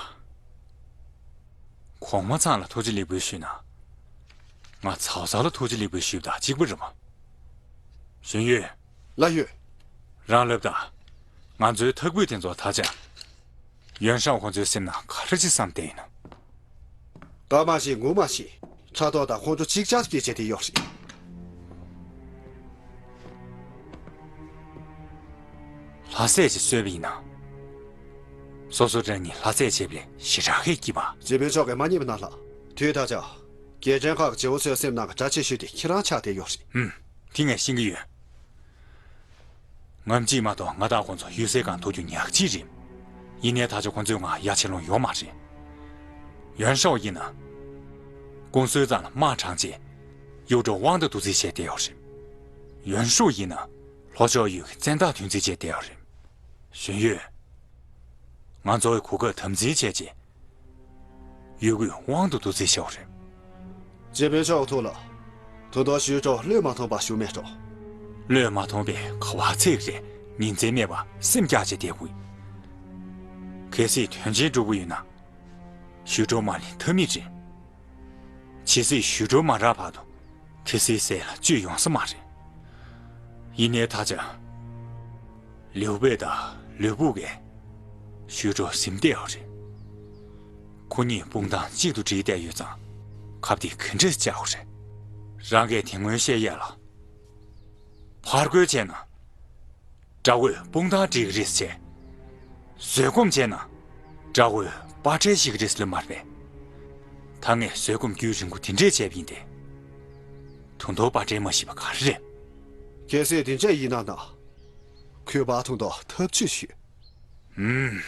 གོང་མ་ཚང་ལ་ཐུགས་རྗེ་ལེགས་འབུལ་ཞུས་ན། ང་ཚའོ་ཚའོ་ལ་ཐུགས་རྗེ་ལེགས་འབུལ་ཞུས་པ་དང་གཅིག་པ་རེད་མ། ཞུན་ཡུས། ལགས་ཡོད། རང་ལབ་དང་། ང་ཚོའི་ཐབས་བཀོད་དེ་ཚོ་ད་ཆ། ཡོན་ཧྲའོ་ཁོང་ཚོའི་སེམས་ནང་ག་རེ་ཅིག་བསམ་བསྡད་ཡིན་ནམ། ད་མ་ཤེས་ངུ་མ་ཤེས། ཕྲག་དོག་དང་ཁོང་ཁྲོ་ཅིག་ཅར་སྐྱེས་བྱས་བསྡད་ཡོད་རེད། ལྷ་སྲས་ཅིག་གསོས་པ་ཡིན་ན། སོ་སོ་རང་ཉིད་ལྷ་སྲས་བྱེད་པ་ལས་ཞེ་དྲག་གི་སྐྱིད་པ། རྗེ་དཔོན་མཆོག་གིས་མ་རྙེད་པ་ན་ལ། དུས་ད་ཆ། རྒྱལ་ཕྲན་ཁག་གི་རྗེ་བོ་ཚོའི་སེམས་ནང་གི་གྲྭ་ཆེ་ཤོས་དེ་ཁྱེད་རང་ཆགས་བསྡད་ཡོད་རེད། ཧུམ། དེ་ངས་ཤེས་ཀྱི་ཡོད། ངམ་གཅིག་མ་གཏོགས་ང་དང་ཁོང་ཚོ་གཡུལ་སའི་སྒང་ཐུག་རྒྱུ་ཉག་གཅིག་རེད། ཡིན་ནའི་ད་ཆ་ཁོང་ཚོའི་ངང་ཡ་ཆེ་ལོང་ཡོད་མ་རེད། ཡོན་ཧྲའོ་ཡིན་ན། ཀུང་སུན་ཙང་ལ་དམག་དྲངས་རྗེས། གཡུ་ཀྲོའུ་དབང་དུ་བསྡུ་རྩིས་བྱས་བསྡད་ཡོད་རེད། ཡོན་ཧྲུའུ་ཡིན་ན། ལྷོ་ཕྱོགས་ཡུལ་གྱི་བཙན་བདག་ཐོན་རྩིས་བྱས་བསྡད་ཡོད་རེད། ཞུན་ཡུས། ང་ཚོའི་གོ་སྐབས་དམ་འཛིན་བྱས་རྗེས། ཡུལ་གྱི་དབང་དུ་བསྡུ་རྩིས་བྱས་པ་རེད། རྗེ་དཔོན་མཆོག་ཐུགས་ལ། ད་དུང་ཞུས་ཀྲོའུ་བློས་མ་ཐོངས་པ་ཞུ་མེད་འགྲོ། བློས་མ་ཐོངས་པའི་ག་བ་ཚིག་རེད། ཉིན་མཚན་མེད་པར་སེམས་སྐྱག་བྱས་བསྡད་དགོས། གལ་སྲིད་དོན་ཆེན་སྒྲུབ་དགོས་ཡོད་ན། ཞུས་ཀྲོའུ་མ་ལེན་ཐབས་མེད་རེད། ཇི་སྲིད་ཞུས་ཀྲོའུ་མ་རག་བར་དུ། དེ་སྲིད་ཟས་ལ་བཅུད་ཡོང་ས་མ་རེད། ཡིན་ནའི་ད་ཆ། ལིའུ་པེ་དང་ལུས་པོ་གིས་ཞུས་ཀྲོའུ་ཟིན་བསྡད་ཡོད་རེད། ཁོ་གཉིས་དཔུང་ཐང་གཅིག་ཏུ་སྒྲིལ་བསྡད་ཡོད་ཙང་། ཁ་གཏད་ག་འདྲས་བཅག་དགོས་རེད། རང་གིས་དེ་སྔོན་བཤད་ཡས་ལ། ཕར་རྒོལ་བྱས་ན། དགྲ་བོས་དཔུང་ཐང་སྒྲིལ་གྱི་རེད་ཟེར། བཟོད་སྒོམ་བྱས་ན། དགྲ་བོས་དཔའ་ཁྲལ་བྱེད་ཀྱི་རེད་ཟེར་ལབ་མ་རེད་པས། ད་ངས་བཟོད་སྒོམ་རྒྱུན་རིང་པོ་དེ་འདྲས་བྱས་པ་ཡིན་ཏེ། ད་དུང་དཔའ་ཁྲལ་མ་ཞིག་པ་ག་རེ་རེད། གལ་སྲིད་དེ་འདྲས་ཡིན་ན་ན། ཁོས་ཕར་ད་དུང་ཐབས་ཇུས་ཞུས། ཧུམ།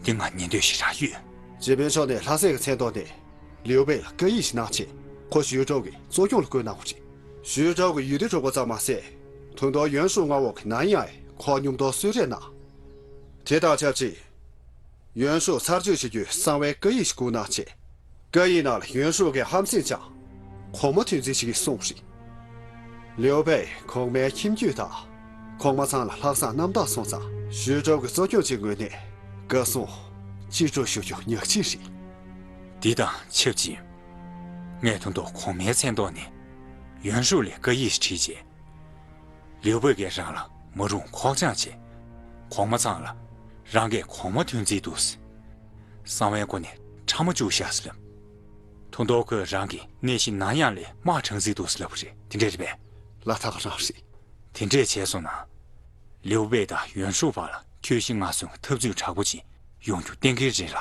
འདི་ང་ཉན་འདོད་ཞེ་དྲག་ཡོད། རྗེ་དཔོན་མཆོག་ནས་ལྷ་སྲས་ཀྱི་མཚན་ཐོག་ནས་ལིའུ་པེ་ལ་བཀའ་ཡིག་ཞིག་གནང་བྱས། ཁོ་ཞུས་ཀྲོའུ་གི་གཙོ་སྐྱོང་ལ་བསྐོས་གནང་བ་རེད། ཞུས་ཀྲོའུ་གི་ཡུལ་སྡེ་དྲུག་པ་ཙམ་མ་ཟད། ད་དུང་ཡོན་ཧྲུའུ་མངའ་འོག་གི་ནན་ཡང་ཁོ་མཉམ་དུ་གསོལ་རས་གནང་། དེ་དང་ཆབས་ཅིག་ཡོན་ཧྲུའུ་ཚར་གཅོད་བྱེད་རྒྱུའི་གསང་བའི་བཀའ་ཡིག་ཞིག་བསྐུར་གནང་བྱས། བཀའ་ཡིག་ནང་ལ་ཡོན་ཧྲུའུ་གིས་ཧམ་སེམས་བཅངས། གོང་མ་ཐོན་རྩིས་བྱེད་ཀྱི་གསུངས་རེད། ལིའུ་པེ་གོང་མའི་ཁྱིམ་རྒྱུད་དང་། གོང་མ་ཚང་ལ་ལྷག་བསམ་རྣམ་དག་སོང་ཙང་། ཞུས་ཀྲོའུ་གི་གཙོ་སྐྱོང་བྱེད་ངོས་ནས་བཀའ་གསུང་ཅི་སྒྲུབ་ཞུ་རྒྱུ་ཉག་གཅིག་རེད། འདི་དང་ཆབས་ཅིག་ངས་ད་དུང་གོང་མའི་མཚན་ཐོག་ནས་ཡོན་ཧྲུའུ་ལ་བཀའ་ཡིག་ཞིག་བྲིས་རྗེས། ལིའུ་པེ་གིས་རང་ལ་མ་རུང་ཁོག་བཅངས་བྱས། གོང་མ་ཚང་ལ་རང་གིས་གོང་མ་ཐོན་རྩིས་འདུག་ཟེར། གསང་བའི་སྒོ་ནས་ཁྲ་མ་བཅུག་ཤག་ཟེར་ལབ། ད་དུང་ཁོས་རང་གི་གནས་གཞི་ནན་ཡང་ལ་དམག་དྲངས་རྩིས་འདུག་ཟེར་ལབ་པ་རེད། དེ་འདྲས་རེད་པས། ལ་དྭགས་རང་རེད། དེ་འདྲས་བྱས་སོང་ན། ལིའུ་པེ་དང་ཡོན་ཧྲུའུ་བར་ལ་ཁྱོད་ཤི་ང་གསོན་གྱི་འཐབ་རྩོད་དྲག་པོ་ཅིག་ཡོང་རྒྱུ་གཏན་འཁེལ་རེད་ལ།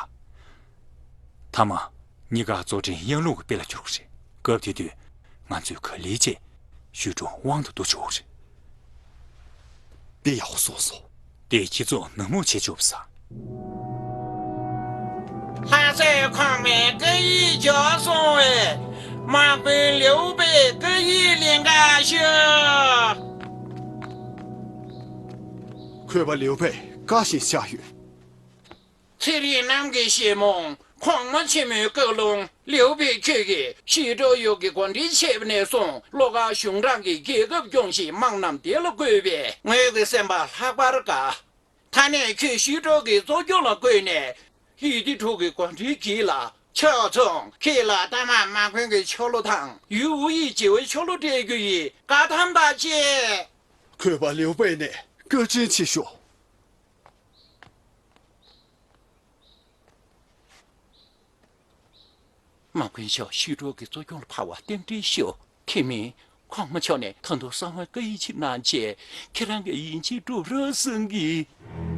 མཐའ་མ། གཉིས་ཀ་གཙོ་འཕྲེང་གཡང་ལུག་གི་དཔེ་ལ་འགྱུར་གྱི་རེད། སྐབས་དེ་དུས་ང་ཚོས་ག་ལེར་བྱས་ཞུས་ཀྲོའུ་དབང་དུ་བསྡུ་ཆོག་གི་རེད། དཔེ་ཡག་པོ་གསུངས་སོང་། དེ་ཁྱེད་ཚོ་ནག་མོ་བྱེད་ཆོག་པ་ས། ལྷ་སྲས་གོང་མའི་བཀའ་ཡིག་འབྱོར་སོང་བས། དམག་དཔོན་ལིའུ་པེ་བཀའ་ཡིག་ལེན་ག་ཤོག་ཁོས་པ་ལིའུ་པེ་བཀའ་བཞིན་བཞག་ཡོད། ཚེ་རིང་རྣམས་ཀྱི་བཞད་མོ། གོང་མ་ཆེན་མོའི་བཀའ་ལུང་། ལིའུ་པེ་ཁྱོད་ཀྱིས་ཞུས་ཀྲོའུ་ཡུལ་གྱི་འགོ་འདྲེན་བྱས་པ་ནས་བཟུང་བློ་དཀར་གཞུང་དྲང་གི་རྒྱལ་ཁབ་སྐྱོང་ཞིང་དམག་རྣམས་བདེ་ལ་བཀོད་པས་ངོས་ཀྱི་སེམས་པ་ལྷག་པར་དགའ། ད་ནས་ཁྱོད་ཞུས་ཀྲོའུ་གི་གཙོ་སྐྱོང་ལ་བསྐོས་ནས་ཡུལ་སྡེ་དྲུག་གི་འགོ་འདྲེན་གྱིས་ལ། ཕྱོགས་མཚུངས་ཁྱེད་ལ་ལྟ་མ་དམག་དཔོན་གྱི་ཆོ་ལོ་དང་ཡུལ་དབུ་ཡི་རྗེ་བོའི་ཆོ་ལོ་སྤྲད་རྒྱུ་ཡི་བཀའ་ཐམ་དང་བཅས། གུས་པ་ལིའུ་པེ་ནས་བཀའ་དྲིན་ཆེ་ཞུ། དམག་དཔོན་མཆོག་ཞུས་ཀྲོའུ་གི་གཙོ་སྐྱོང་ལ་ཕར་བ་རྟེན་འབྲེལ་ཞུ། ཁྱེད་མིན། གོང་མ་མཆོག་ནས་ད་དུང་གསང་བའི་བཀའ་ཡིག་ཅིག་གནང་བྱས། ཁྱེད་རང་གིས་ཡིན་གཅིག་སྒྲུབ་རོགས་གསུང་གི།